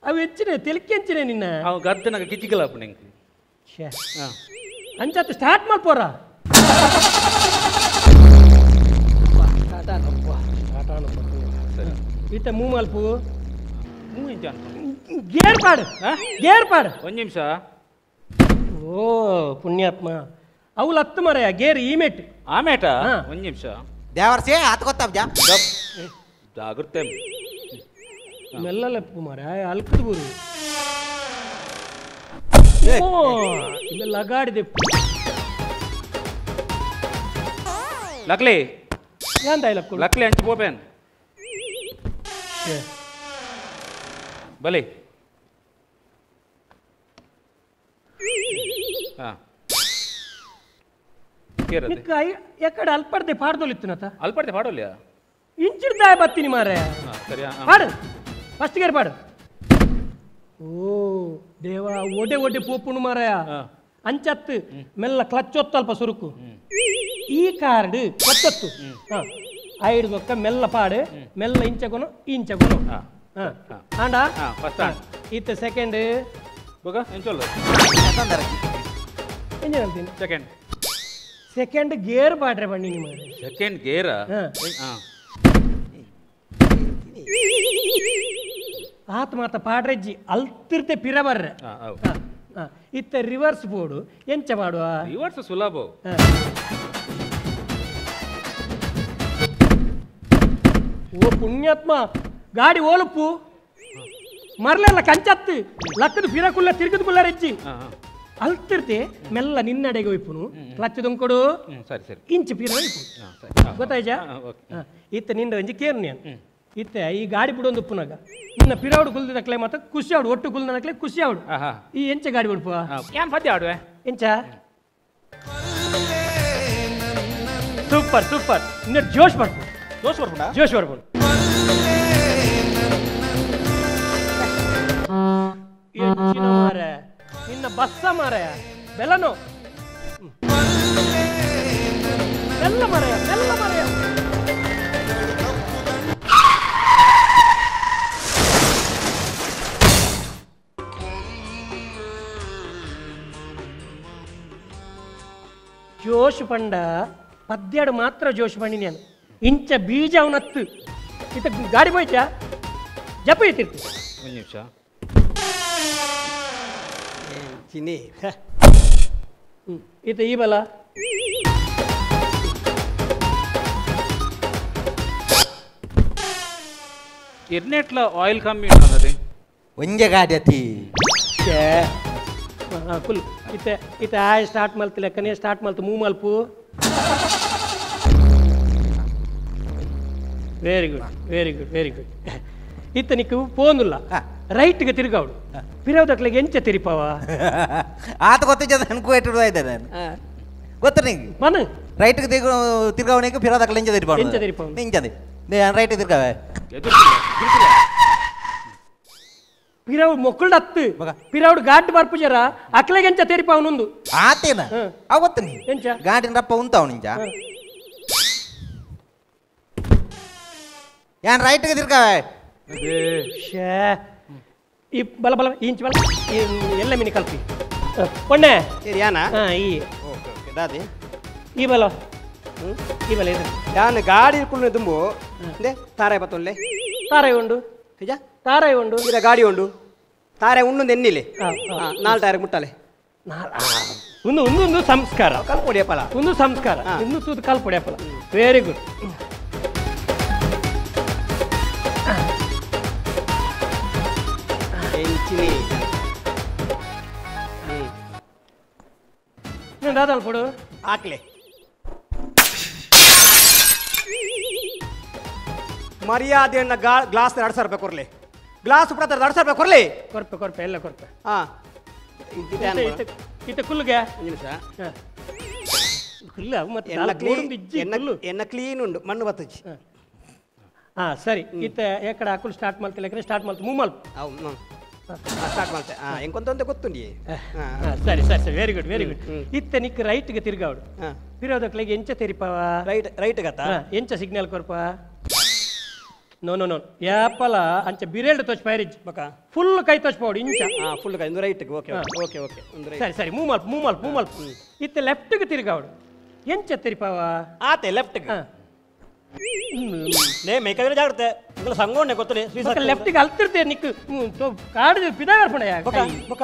ಅವು ಹೆಚ್ಚಿನ ತೆಲಿಕೆ ಹೆಚ್ಚಿನ ನಿನ್ನ ಅವು ಗದ್ದನಗ ಕಿಚಿಕಲ ನಿಂಗೆ ಅಂಚಾತು ಸ್ಟಾರ್ಟ್ ಮಲ್ಪೋರ ಇತ್ತ ಮೂ ಮಲ್ಪು ಗೇರ್ ಪಾಡು ಗೇರ್ ಪಾಡು ಒಂದು ನಿಮಿಷ. ಓ ಪುಣ್ಯಾತ್ಮ ಅವು ಲತ್ತು ಮರೆಯ ಗೇರ್ ಈ ಮೇಟ್ ಆ ಮೇಟ ಒಂದು ನಿಮಿಷ ದೇವರ್ಸೇ ಆತ ಗೊತ್ತಾಬ್ಜಾ ಜಾಗ್ರತೆ ಮೆಲ್ಲಲೆಪ್ಪು ಮಾರ ಅಲ್ಕದು ಬೂರು ಲಗಾಡಿದೆ ಲಕ್ಲಿ ಏನ್ ಲಕ್ಕು ಲಕ್ಲಿ ಅಂಚು ಪೋಪೇನ್ ಬಲಿ ಎಕಡೆ ಅಲ್ಪಡ್ದೆ ಪಾಡ್ದೊಲಿತ್ತು ಅಲ್ಪಡ್ದೆ ಪಾಡೋಲಿಯಾ ಇಂಚಿಡ್ದಾಯ ಬತ್ತೀನಿ ಮಾರೆ ಪಾಡು ಫಸ್ಟ್ ಗೇರ್ ಪಾಡು ಓ ದೇವ ಒಡೆ ಒಡೆ ಪೋಪುಣು ಮಾರಾಯ ಅಂಚತ್ತು ಮೆಲ್ಲ ಕ್ಲಚ್ ಒತ್ತಲ್ಪ ಸುರುಕು ಈ ಕಾರ್ಡ್ ಒತ್ತತ್ತು ಐದು ಬೊಕ್ಕ ಮೆಲ್ಲ ಪಾಡು ಮೆಲ್ಲ ಇಂಚಕೊನು ಇಂಚಕೊನು ಆಂಡ ಇತ್ತ ಸೆಕೆಂಡ್ second second gear ಪಾಡ್ರೆ ಬನ್ನಿ ನಿಮ್ಮ ಸೆಕೆಂಡ್ ಗೇರ್ ಆತ ಮಾತ ಪಾಡ್ರೆಜ್ಜಿ ಅಲ್ತಿರ್ತೆ ಪಿರ ಬರ್ರೆ ಇತ್ತ ರಿವರ್ಸ್ ಬೋರ್ಡು ಎಂಚ ಮಾಡುವ ರಿವರ್ಸ್ ಸುಲಭ ಓ ಪುಣ್ಯಾತ್ಮ ಗಾಡಿ ಓಲುಪ್ಪು ಮರ್ಲೆಲ್ಲ ಕಂಚತ್ತು ಲಕ್ಕದ ಪಿರ ಕುಲ್ಲ ತಿರುಗದ ಕುಲ್ಲ ರೆಜ್ಜಿ ಅಲ್ತಿರ್ತೆ ಮೆಲ್ಲ ನಿನ್ನಡೆಗೆ ಒಯ್ಪುನು ಕ್ಲಚ್ ದೊಂಕೊಡು ಸರಿ ಸರಿ ಇಂಚು ಪಿರ ಒಯ್ಪು ಗೊತ್ತಾಯ್ತಾ ಇತ್ತ ನಿಂದ ಒಂಜಿ ಕೇರು ನಾನು ಇತ್ತ ಈ ಗಾಡಿ ಬಿಡೊಂದು ಉಪ್ಪುನಾಗ ನಿನ್ನ ಪಿರವಡು ಕುಲ್ದಿದಕ್ಲೆ ಮಾತ್ರ ಖುಷಿ ಆಡು ಒಟ್ಟು ಕುಲ್ದನಕ್ಲೆ ಖುಷಿ ಆಡು ಈ ಎಂಚ ಗಾಡಿ ಬಿಡ್ಪ ಏನ್ ಪದ್ಯ ಆಡುವೆ ಎಂಚ ಸೂಪರ್ ಸೂಪರ್ ಇನ್ನು ಜೋಶ್ ಬರ್ಪು ಜೋಶ್ ಬರ್ಪುಂಡ ಜೋಶ್ ಬರ್ಪುಂಡು ಎಂಚಿನ ಮಾರೆ ನಿನ್ನ ಬಸ್ಸ ಮಾರಾಯ ಬೆಲ್ಲನು ಬೆಲ್ಲ ಮಾರಾಯ ಬೆಲ್ಲ ಮಾರಾಯ ಜೋಶ್ ಪಂಡ ಪದ್ಯಾಡು ಮಾತ್ರ ಜೋಶ್ ಪಂಡಿ ನಾನು ಇಂಚ ಬೀಜ ಅವನತ್ತು ಇತ ಗಾಡಿ ಹೋಯ್ತಾ ಜಪ ಇತ್ತಿರ್ತು ಒಂದು ನಿಮಿಷ ಚಿನಿ ಇತ ಈ ಬಲ ಎರ್ನೆಟ್ಲ ಆಯಿಲ್ ಕಮ್ಮಿ ಉಂಟು ಒಂಜೆ ಗಾಡಿ ಅತಿ ಕುಲ್ ಇತ್ತೆ ಇತ್ತೆ ಆಯ್ ಸ್ಟಾರ್ಟ್ ಮಲ್ತು ಲೆಕ್ಕನೆ ಸ್ಟಾರ್ಟ್ ಮಲ್ತು ಮೂ ಮಲ್ಪು very good very good very good ಇತ್ತ ನಿಕ್ಕು ಪೋನುಲ್ಲ ರೈಟ್ಗೆ ತಿರುಗಾವಡು ಪಿರವದಕ್ಲೆಗೆ ಎಂಚ ತಿರಿಪಾವ ಆತ ಗೊತ್ತಿದ್ದ ಅನ್ಕೋ ಇದ್ದೆ ನಾನು ಗೊತ್ತ ನಿಂಗೆ ಮನ ರೈಟ್ಗೆ ತಿರ್ಗಾವಣಿಗೆ ಪಿರವದಕ್ಲೆ ಎಂಚ ತಿರಿಪಾವ ಎಂಚ ತಿರಿಪಾವ ನಿಂಚದೆ ರೈಟ್ ತಿರ್ಗಾವೆ ಪಿರವ್ ಮೊಕ್ಕಳತ್ತು ಪಿರವ್ಡು ಗಾಡ್ ಬರ್ಪುಜರ ಅಕ್ಲೆಗೆ ಎಂಚ ತೆರಿಪಾವನೊಂದು ಆತೇನ ಅವ ಗೊತ್ತ ನೀ ಎಂಚ ಗಾಡಿನ ರಪ್ಪ ಉಂತಾವ್ ನಿಂಚ ಯಾನ್ ರೈಟ್ಗೆ ತಿರ್ಗಾವೆ ಶೇ ಈ ಬಲ ಬಲ ಇಂಚ್ ಬಲ ಎಲ್ಲ ಮಿನಿ ಕಲ್ಪಿ ಪೊಣ್ಣೆ ಯಾನ ಈ ಓಕೆ ಓಕೆ ದಾದಿ ಈ ಬಲ ಈ ಬಲ ಇದು ಯಾನ್ ಗಾಡಿ ಕುಳ್ಳು ತುಂಬು ತಾರೆ ಬತ್ತೊಲ್ಲೆ ತಾರೆ ಉಂಡು ನಿಜ ತಾರೆ ಉಂಡು ಇರ ಗಾಡಿ ಉಂಡು ತಾರೆ ಉಂಡು ಎನ್ನಿಲೆ ನಾಲ್ ಟೈರ್ ಮುಟ್ಟಲೆ ಒಂದು ಒಂದು ಒಂದು ಸಂಸ್ಕಾರ ಕಲ್ಪೊಡಿಯಪ್ಪಲ ಒಂದು ಸಂಸ್ಕಾರ ಇನ್ನು ತೂದು ಕಲ್ಪೊಡಿಯಪ್ಪಲ ವೆರಿ ಗುಡ್ ದಾದಾಲ್ ಕೊಡು ಹಾಕ್ಲೆ ಮರ್ಯಾದೆಯನ್ನ ಗ್ಲಾಸ್ 2000 ರೂಪಾಯಿ ಕೊರ್ಲಿ ಗ್ಲಾಸ್ ಕೂಡ 2000 ರೂಪಾಯಿ ಕೊರ್ಲಿ ಕೊರ್ಪೆ ಕೊರ್ಪೆ ಎಲ್ಲ ಕೊರ್ಪೆ ಹಾ ಇತ್ತ ಕುಲ್ಲುಗೆ ನಿಮಿಷ ಕುಲ್ಲ ಮತ್ತೆ ಎನ್ನ ಕ್ಲೀನ್ ಉಂಡು ಮಣ್ಣು ಬತ್ತಜಿ ಹಾ ಸರಿ ಇತ್ತ ಎಕಡೆ ಹಾಕುಲು ಸ್ಟಾರ್ಟ್ ಮಾಡ್ತಿಲ್ಲ ಸ್ಟಾರ್ಟ್ ಮಾಡ್ತು ಮೂವ್ ಮಲ್ಪ ಸ್ಟಾರ್ಟ್ ಮಾಡ್ತೆ ಎಂಕೊಂತ ಗೊತ್ತುಂಡಿ ಸರಿ ಸರಿ ಸರಿ very good very good ಇತ್ತ ನಿಕ್ ರೈಟ್ಗೆ ತಿರ್ಗಾವಡು ತಿರೋದಕ್ಲೆಗೆ ಎಂಚ ತೆರಿಪಾವ ರೈಟ್ ರೈಟ್ ಗತ್ತ ಎಂಚ ಸಿಗ್ನಲ್ ಕೊರ್ಪ no no no ಯಾಪಲ ಅಂಚ ಬಿರೇಲ್ಡ್ ತೋಚ್ ಪೈರಿಜ್ ಬಕ ಫುಲ್ ಕೈ ತೋಚ್ಪೋಡು ಇಂಚ ಫುಲ್ ಕೈ ಒಂದು right okay okay okay ಒಂದು ರೈಟ್ ಸರಿ ಸರಿ ಮೂವ್ ಮಲ್ಪ ಮೂವ್ ಮಲ್ಪ ಮೂವ್ ಮಲ್ಪ ಇತ್ತ ಲೆಫ್ಟ್ಗೆ ತಿರ್ಗಾವಡು ಎಂಚ ತೆರಿಪಾವ ಆತೆ ಲೆಫ್ಟ್ಗೆ ಲೇ ಮೇಕದ್ರೆ ಜಾಗ್ರತೆ ಇಂಗಲ ಸಂಗೋಣೆ ಗೊತ್ತಲೇ ಲೆಫ್ಟ್ಗೆ ಅಲ್ತಿರ್ತೆ ನಿಕ್ ಕಾಡು ಪಿದಾರ್ಪಣೆ ಬಕ ಬಕ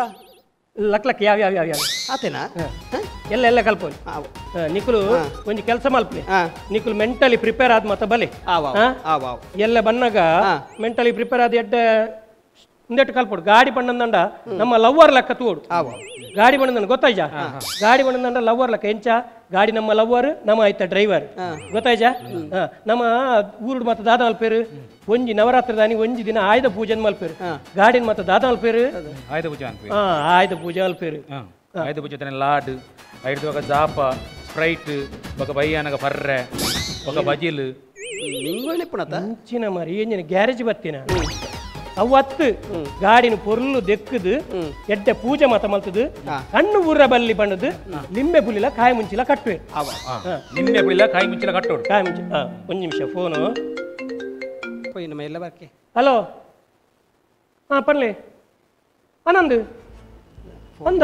ಲಕ್ ಲಕ್ ಯಾವ ಯಾವ ಯಾವ ಯಾವ ಆತೇನಾ ಎಲ್ಲ ಎಲ್ಲ ಕಲ್ಪೋಲಿ ನಿಕುಲು ಒಂಜಿ ಕೆಲಸ ಮಲ್ಪಲಿ ನಿಕುಲು ಮೆಂಟಲಿ ಪ್ರಿಪೇರ್ ಆದ ಮತ್ತ ಬಲೆ ಎಲ್ಲ ಬನ್ನಾಗ ಮೆಂಟಲಿ ಪ್ರಿಪೇರ್ ಆದ ಎಡ್ಡೆ ಇಂದೆಟ್ಟು ಕಲ್ಪೊಡು ಗಾಡಿ ಪಣ್ಣಂದಂಡ ನಮ್ಮ ಲವ್ವರ್ ಲೆಕ್ಕ ತೋಡು ಗಾಡಿ ಪಣ್ಣಂದಂಡ ಗೊತ್ತಾಯ್ಜಾ ಗಾಡಿ ಪಣ್ಣಂದಂಡ ಲವ್ವರ್ ಲೆಕ್ಕ ಎಂಚ ಗಾಡಿ ನಮ್ಮ ಲವ್ವರ್ ನಮ್ಮ ಆಯ್ತ ಡ್ರೈವರ್ ಗೊತ್ತಾಯ್ಜಾ ನಮ್ಮ ಊರುಡು ಮಾತ ದಾದ ಮಲ್ಪೇರು ಒಂಜಿ ನವರಾತ್ರಿ ದಾನಿ ಒಂಜಿ ದಿನ ಆಯುಧ ಪೂಜೆ ಮಲ್ಪೇರು ಗಾಡಿನ ಮಾತ ದಾದ ಮಲ್ಪೇರು ಆಯುಧ ಪೂಜೆ ಆಯುಧ ಪೂಜೆ ಮಲ್ಪೇರು ಆಯುಧ ಪೂಜೆ ಲಾಡ್ ಐದು ಜಾಪ ಸ್ಪ್ರೈಟ್ ಬೊಕ ಬೈಯಾನಗ ಫರ್ರೆ ಬೊಕ ಬಜಿಲ್ ಮುಂಚಿನ ಮಾರಿ ಎಂಜಿನ ಗ್ಯಾರೇಜ್ ಬತ್ತಿನ ಅವತ್ತು ಗಾಡಿನ ಪೊರ್ಲು ದೆಕ್ಕದು ಎಡ್ಡೆ ಪೂಜೆ ಮಾತ ಮಲ್ತದು ಕಣ್ಣು ಊರ ಬಲ್ಲಿ ಬಣ್ಣದು ಲಿಂಬೆ ಪುಲಿಲ ಕಾಯಿ ಮುಂಚಿಲ ಕಟ್ಟುವೆ ಲಿಂಬೆ ಪುಲಿಲ ಕಾಯಿ ಮುಂಚಿಲ ಕಟ್ಟೋಡು ಕಾಯಿ ಮುಂಚಿ ಒಂದು ನಿಮಿಷ ಫೋನು ಹಲೋ ಹಾ ಪನ್ಲೆ ಆನಂದ್ ಅಂದ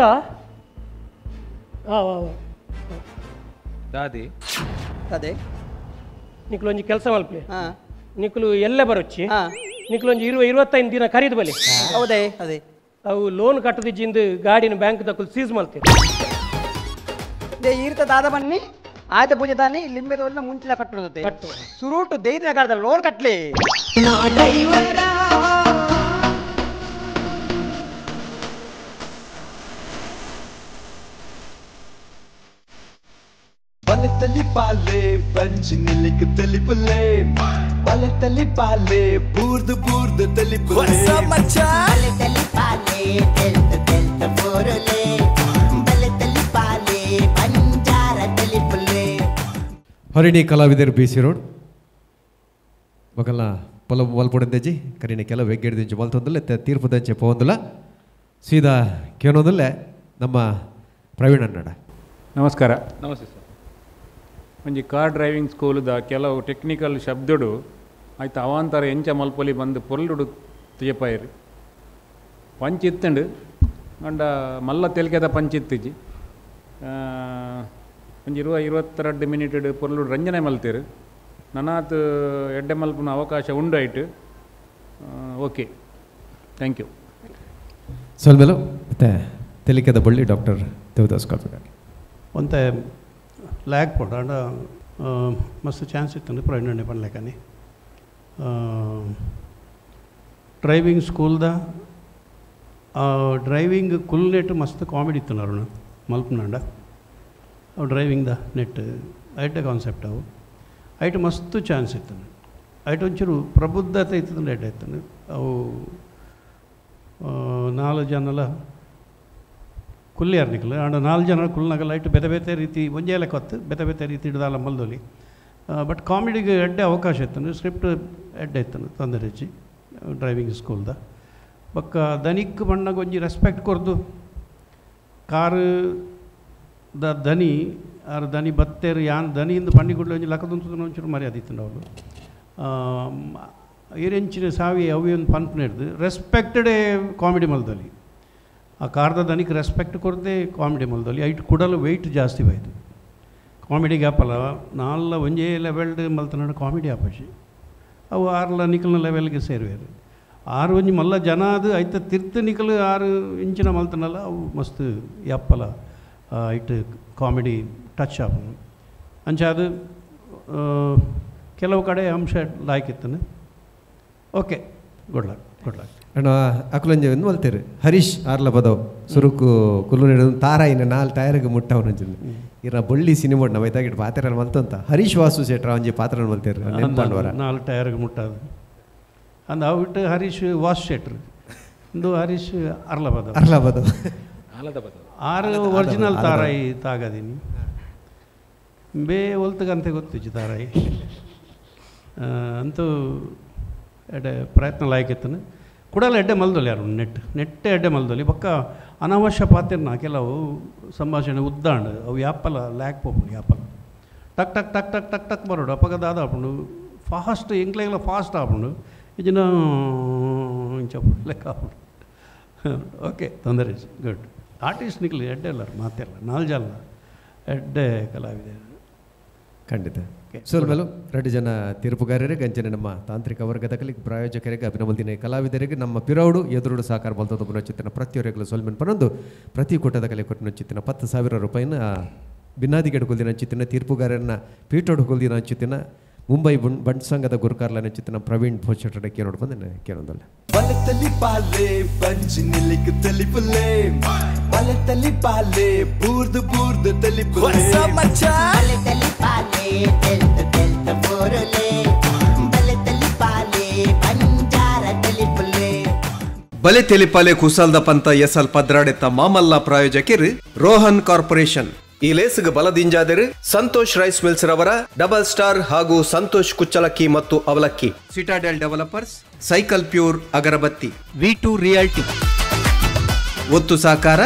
ದಾದಿ ಅದೇ ನಿಕ್ಲು ಒಂಜಿ ಕೆಲಸ ಮಲ್ಪಲೆ ನಿಕ್ಲು ಎಲ್ಲ ಬರೊಚ್ಚಿ ನಿಕ್ಲು ಒಂಜಿ 20-25 ದಿನ ಖರೀದು ಬಲಿ ಹೌದೇ ಅದೇ ಅವು ಲೋನ್ ಕಟ್ಟದಿಜ್ಜಿಂದು ಗಾಡಿನ ಬ್ಯಾಂಕ್ ದಕ್ಕಲು ಸೀಸ್ ಮಲ್ತೇವೆ they ಈರ್ತ ದಾದ ಬನ್ನಿ ಆಯ್ತ ಪೂಜೆ ತಾನಿ ಲಿಂಬೆ ತೋಲಿನ ಮುಂಚಿನ ಕಟ್ಟುತ್ತೆ ಸುರುಟು ದೇದಿನ ಕಾಲದ ಲೋನ್ ಕಟ್ಟಲಿ ಬಲತಲಿ ಪಾಲೆ ಬಂಚಿನಿಲಿಕ್ ತಲಿಪುಲೆ ಬಲತಲಿ ಪಾಲೆ ಬೂರ್ದು ಬೂರ್ದು ತಲಿಪುಲೆ ಬಲತಲಿ ಪಾಲೆ ತೆಲ್ತ ತೆಲ್ತ ಬೋರುಲೆ ಬಲತಲಿ ಪಾಲೆ ಬಂಜಾರ ತಲಿಪುಲೆ ಹರಿಣಿ ಕಲಾವಿದರು ಬಿ ಸಿ ರೋಡ್ ఒకళ్ళ పొలం వల్పొడందెజ్జి కరీన ಕೆಲ ವೆಗ್ಗೆಡ್ದಿಂಚು ಮಲ್ತೊಂದುಲ್ಲೆ ತೀರ್ಪು ದಂಚೆ ಪೋವೊಂದುಲ್ಲ ಸೀದಾ ಕೇನೊಂದುಲ್ಲೆ ನಮ್ಮ ಪ್ರವೀಣ್ ಅಣ್ಣಡ. ನಮಸ್ಕಾರ. ನಮಸ್ತೆ ಸರ್. ಒಂಜಿ ಕಾರ್ ಡ್ರೈವಿಂಗ್ ಸ್ಕೂಲ್ದ ಕೆಲವು ಟೆಕ್ನಿಕಲ್ ಶಬ್ದಡು ಆಯ್ತು ಅವಾಂತರ ಎಂಚ ಮಲ್ಪೊಲಿ ಬಂದು ಪೊರ್ಲುಡು ತುಯಪಾಯಿರಿ ಪಂಚ್ ಇತ್ತಂಡು ಅಂಡ ಮಲ್ಲ ತೆಲಿಕೆದ ಪಂಚ್ ಇತ್ತಿಜಿ ಒಂಜಿ 20-22 ಮಿನಿಟ್ ಪೊರ್ಲುಡು ರಂಜನೆ ಮಲ್ತೀರು ನನಾತ್ ಎಡ್ಡೆ ಮಲ್ಪುನ ಅವಕಾಶ ಉಂಡು ಆಯ್ತು. Okay, thank you. ಸೊಲ್ಮೆಲು ಮತ್ತೆ ತೆಲಿಕೆದ ಬಳ್ಳಿ ಡಾಕ್ಟರ್ ದೇವದಾಸ್ ಕಾಪಿಗಾಗಿ ಒಂತೆ ಲ್ಯಾಗ್ ಪೋಂಡು ಆಂಡ ಮಸ್ತ್ ಚಾನ್ಸ್ ಇತ್ತು ಪ್ರವೀಣ್ ಪನ್ಲೆಕನಿ ಡ್ರೈವಿಂಗ್ ಸ್ಕೂಲ್ದ ಡ್ರೈವಿಂಗ್ ಕುಲ್ ನೆಟ್ ಮಸ್ತ್ ಕಾಮಿಡಿ ಇತ್ತು ಅರುಣ ಮಲ್ಪನಾಂಡ ಅವು ಡ್ರೈವಿಂಗ್ the net ಐಟೆ ಕಾನ್ಸೆಪ್ಟ್ ಅವು ಐಟ್ ಮಸ್ತ್ ಚಾನ್ಸ್ ಇತ್ತು ಐಟ್ ಒಂಚೂರು ಪ್ರಬುದ್ಧತೆ ಇತ್ತು ಎಡ್ಡೆ ಇತ್ತು ಅವು ನಾಲ್ಕು ಜನಲ ಕುಲ್ಲಿಯಾರ್ ನಿಕಲ್ ಆಂಡ ನಾಲ್ಕು ಜನ ಕುಲ್ನಾಗಲ್ಲ ಐಟು ಬೇತೆ ಬೇತೆ ರೀತಿ ಒಂಜೇ ಲೆಕ್ಕ ಬೇತೆ ಬೇತೆ ರೀತಿ ಹಿಡ್ದಾಲ ಮಲ್ದೊಲಿ ಬಟ್ ಕಾಮಿಡಿಗೆ ಎಡ್ಡೆ ಅವಕಾಶ ಇತ್ತು ಸ್ಕ್ರಿಪ್ಟ್ ಎಡ್ಡೆ ಇತ್ತು ತೊಂದರೆ ಹೆಚ್ಚಿ ಡ್ರೈವಿಂಗ್ ಸ್ಕೂಲ್ದ ಬೊಕ್ಕ ದನಿಕ್ ಬಣ್ಣಗೆ ಒಂಜಿ ರೆಸ್ಪೆಕ್ಟ್ ಕೊರ್ದು ಕಾರು the ದನಿ ಆರು ದನಿ ಬತ್ತೇರು ಯಾನ್ ದನಿಯಿಂದ ಪಂಡಿ ಗುಡ್ಲೆ ಒಂಜಿ ಲಕ್ಕದುಂತದ ಒಂಚೂರು ಮರ್ಯಾದೆ ಇತ್ತು ಅವಳು ಏರೆಂಚಿನ ಸಾವಿ ಅವಿ ಒಂದು ಪನ್ಪು ಹಿಡ್ದು ರೆಸ್ಪೆಕ್ಟೆಡೇ ಕಾಮಿಡಿ ಮಲ್ದಲ್ಲಿ ಆ ಕಾರ್ದ ದನಿಗೆ ರೆಸ್ಪೆಕ್ಟ್ ಕೊರದೆ ಕಾಮಿಡಿ ಮಲ್ದಲ್ಲಿ ಐಟ್ ಕುಡಲು ವೆಯ್ಟ್ ಜಾಸ್ತಿ ಬಾಯ್ತು ಕಾಮಿಡಿಗೆ ಆಪಲ್ಲ ನಾಲ್ಲ ಒಂಜೇ ಲೆವೆಲ್ಡ್ ಮಲ್ತನಾಡು ಕಾಮಿಡಿ ಆಪಶಿ ಅವು ಆರ್ಲ ನಿಕಲ್ನ ಲೆವೆಲ್ಗೆ ಸೇರುವೇರು ಆರು ಒಂಜಿ ಮಲ್ಲ ಜನ ಅದು ಐತ ತಿರ್ತು ನಿಕಲು 6 ಇಂಚಿನ ಮಲ್ತನಲ್ಲ ಅವು ಮಸ್ತ್ ಯಪ್ಪಲ ಐಟ್ ಕಾಮಿಡಿ ಟಚ್ ಆಪನು ಅಂಚ ಅದು ಕೆಲವು ಕಡೆ ಅಂಶ ಲಾಯ್ಕ್ ಇತ್ತನು. Okay, good luck, good luck. ಅಣ್ಣ ಅಕುಲಂಜ ಒಂದು ಮಲ್ತೇರು ಹರೀಶ್ ಆರ್ಲ ಬದವ್ ಸುರುಕು ಕುಲ್ಲು ನೀಡೋದು ತಾರಾಯಿನ 4 ಟೈರ್ಗೆ ಮುಟ್ಟವನ ಇರ ಬಳ್ಳಿ ಸಿನಿಮಾ ನಮ್ಮ ಐತಾಗಿಟ್ಟು ಪಾತ್ರ ಮಲ್ತಂತ ಹರೀಶ್ ವಾಸು ಶೆಟ್ರ ಒಂಜಿ ಪಾತ್ರ ಮಲ್ತೇರು ನೆನ್ಪಾಂಡವರ 4 ಟೈರ್ಗೆ ಮುಟ್ಟದು ಅಂದ ಅವು ಬಿಟ್ಟು ಹರೀಶ್ ವಾಸು ಶೆಟ್ರು ಇಂದು ಹರೀಶ್ ಅರ್ಲ ಬದವ್ ಅರ್ಲ ಬದವ್ ಆರು ಒರಿಜಿನಲ್ ತಾರಾಯಿ ತಾಗದೀನಿ ಬೇ ಒಲ್ತಗಂತೆ ಗೊತ್ತಿಚ್ಚು ತಾರಾಯಿ ಅಂತೂ ಎಡೆ ಪ್ರಯತ್ನ ಲಾಯ್ಕಿತ್ತನು ಕುಡಲ ಎಡ್ಡೆ ಮಲ್ದೊಲಿ ಯಾರು ನೆಟ್ ನೆಟ್ಟೆ ಎಡ್ಡೆ ಮಲ್ದೊಲಿ ಬೊಕ್ಕ ಅನಾವಶ್ಯ ಪಾತಿರ್ನ ಕೆಲವು ಸಂಭಾಷಣೆ ಉದ್ದಾಂಡು ಅವು ಯಾಪಲ ಲ್ಯಾಕ್ ಪೋಪುಂಡು ಯಾಪಲ ಟಕ್ ಟಕ್ ಟಕ್ ಟಕ್ ಟಕ್ ಟಕ್ ಬರೋಡು ಅಪ್ಪಗ ದಾದ ಆಪುಂಡು ಫಾಸ್ಟ್ ಎಂಕ್ಲೆಗ್ಲ ಫಾಸ್ಟ್ ಆಪುಂಡು ಇಜಿನ ಇಂಚ ಲೆಕ್ಕ ಆಪುಂಡು. ಓಕೆ, ತೊಂದರೆ ಗುಡ್. ಆರ್ಟಿಸ್ಟ್ ನಿಕ್ಲು ಎಡ್ಡೆ ಅಲ್ಲ ಮಾತೆಲ್ಲ ನಾಲ್ ಜನ ಎಡ್ಡೆ ಕಲಾವಿದೆ ಖಂಡಿತ. ಸೋಲ್ಮೇಲು 2 ಜನ ತೀರ್ಪುಗಾರರಿಗೆ ಅಂಚನೆ ನಮ್ಮ ತಾಂತ್ರಿಕ ವರ್ಗದ ಪ್ರಾಯೋಜಕರಿಗೆ ಅಭಿನಂದನೆ ಕಲಾವಿದರಿಗೆ ನಮ್ಮ ಪಿರೌಡು ಎದುರುಡು ಸಹಕಾರ ಬಲ್ತದ ಪುನಚಿತ್ತಿನ ಪ್ರತಿಯೊರೆಗಳು ಸೋಲ್ಮೆನ್ ಪನೊಂದು ಪ್ರತಿ ಕೂಟದ ಕಲೆ ಕೊಟ್ಟಿನ ಚಿತ್ತಿನ 10,000 ರೂಪಾಯಿನ ಬಿನ್ನಾದಿಗೆ ಕೊಲ್ದಿನ ಚಿತ್ತಿನ ತೀರ್ಪುಗಾರರನ್ನ ಪೀಠೋಡು ಕೊಲ್ದಿನ ಚಿತ್ತಿನ ಮುಂಬೈ ಬಂಟ್ ಸಂಘದ ಗುರುಕಾರ್ಲನಂಚಿತ್ತಿನ ಪ್ರವೀಣ್ ಭೋಜಟಡ ಕೇಳೋಡು ಬಂದ ಕೇಳೋದಲ್ಲ. ಬಲತಲಿ ಪಾಲೆ ಬಂಜಿ ನಿಲಿಕ್ ತೆಲಿಪುಲೆ ಬಲತಲಿ ಪಾಲೆ ಬೂರ್ದು ಬೂರ್ದು ತೆಲಿಪುಲೆ ಬಲತಲಿ ಪಾಲೆ ತೆಲ್ತ ತೆಲ್ತ ಬೋರುಲೆ ಬಲತಲಿ ಪಾಲೆ ಬಂಜಾರ ತೆಲಿಪುಲೆ. ಬಲೆ ತೆಲಿಪಾಲೆ ಕುಸಲ್ದ ಪಂತ ಎಸಲ್ ಪದ್ರಾಡೆತ್ತ ಮಾಮಲ್ಲ ಪ್ರಾಯೋಜಕಿರು ರೋಹನ್ ಕಾರ್ಪೊರೇಷನ್. ಈ ಲೇಸ್ಗೆ ಬಲದಿಂಜಾದರು ಸಂತೋಷ್ ರೈಸ್ ಮಿಲ್ಸ್ ರವರ ಡಬಲ್ ಸ್ಟಾರ್ ಹಾಗೂ ಸಂತೋಷ್ ಕುಚ್ಚಲಕ್ಕಿ ಮತ್ತು ಅವಲಕ್ಕಿ, ಸಿಟಾಡೆಲ್ ಡೆವಲಪರ್ಸ್, ಸೈಕಲ್ ಪ್ಯೂರ್ ಅಗರಬತ್ತಿ, V2 realty. ಒತ್ತು ಸಹಕಾರ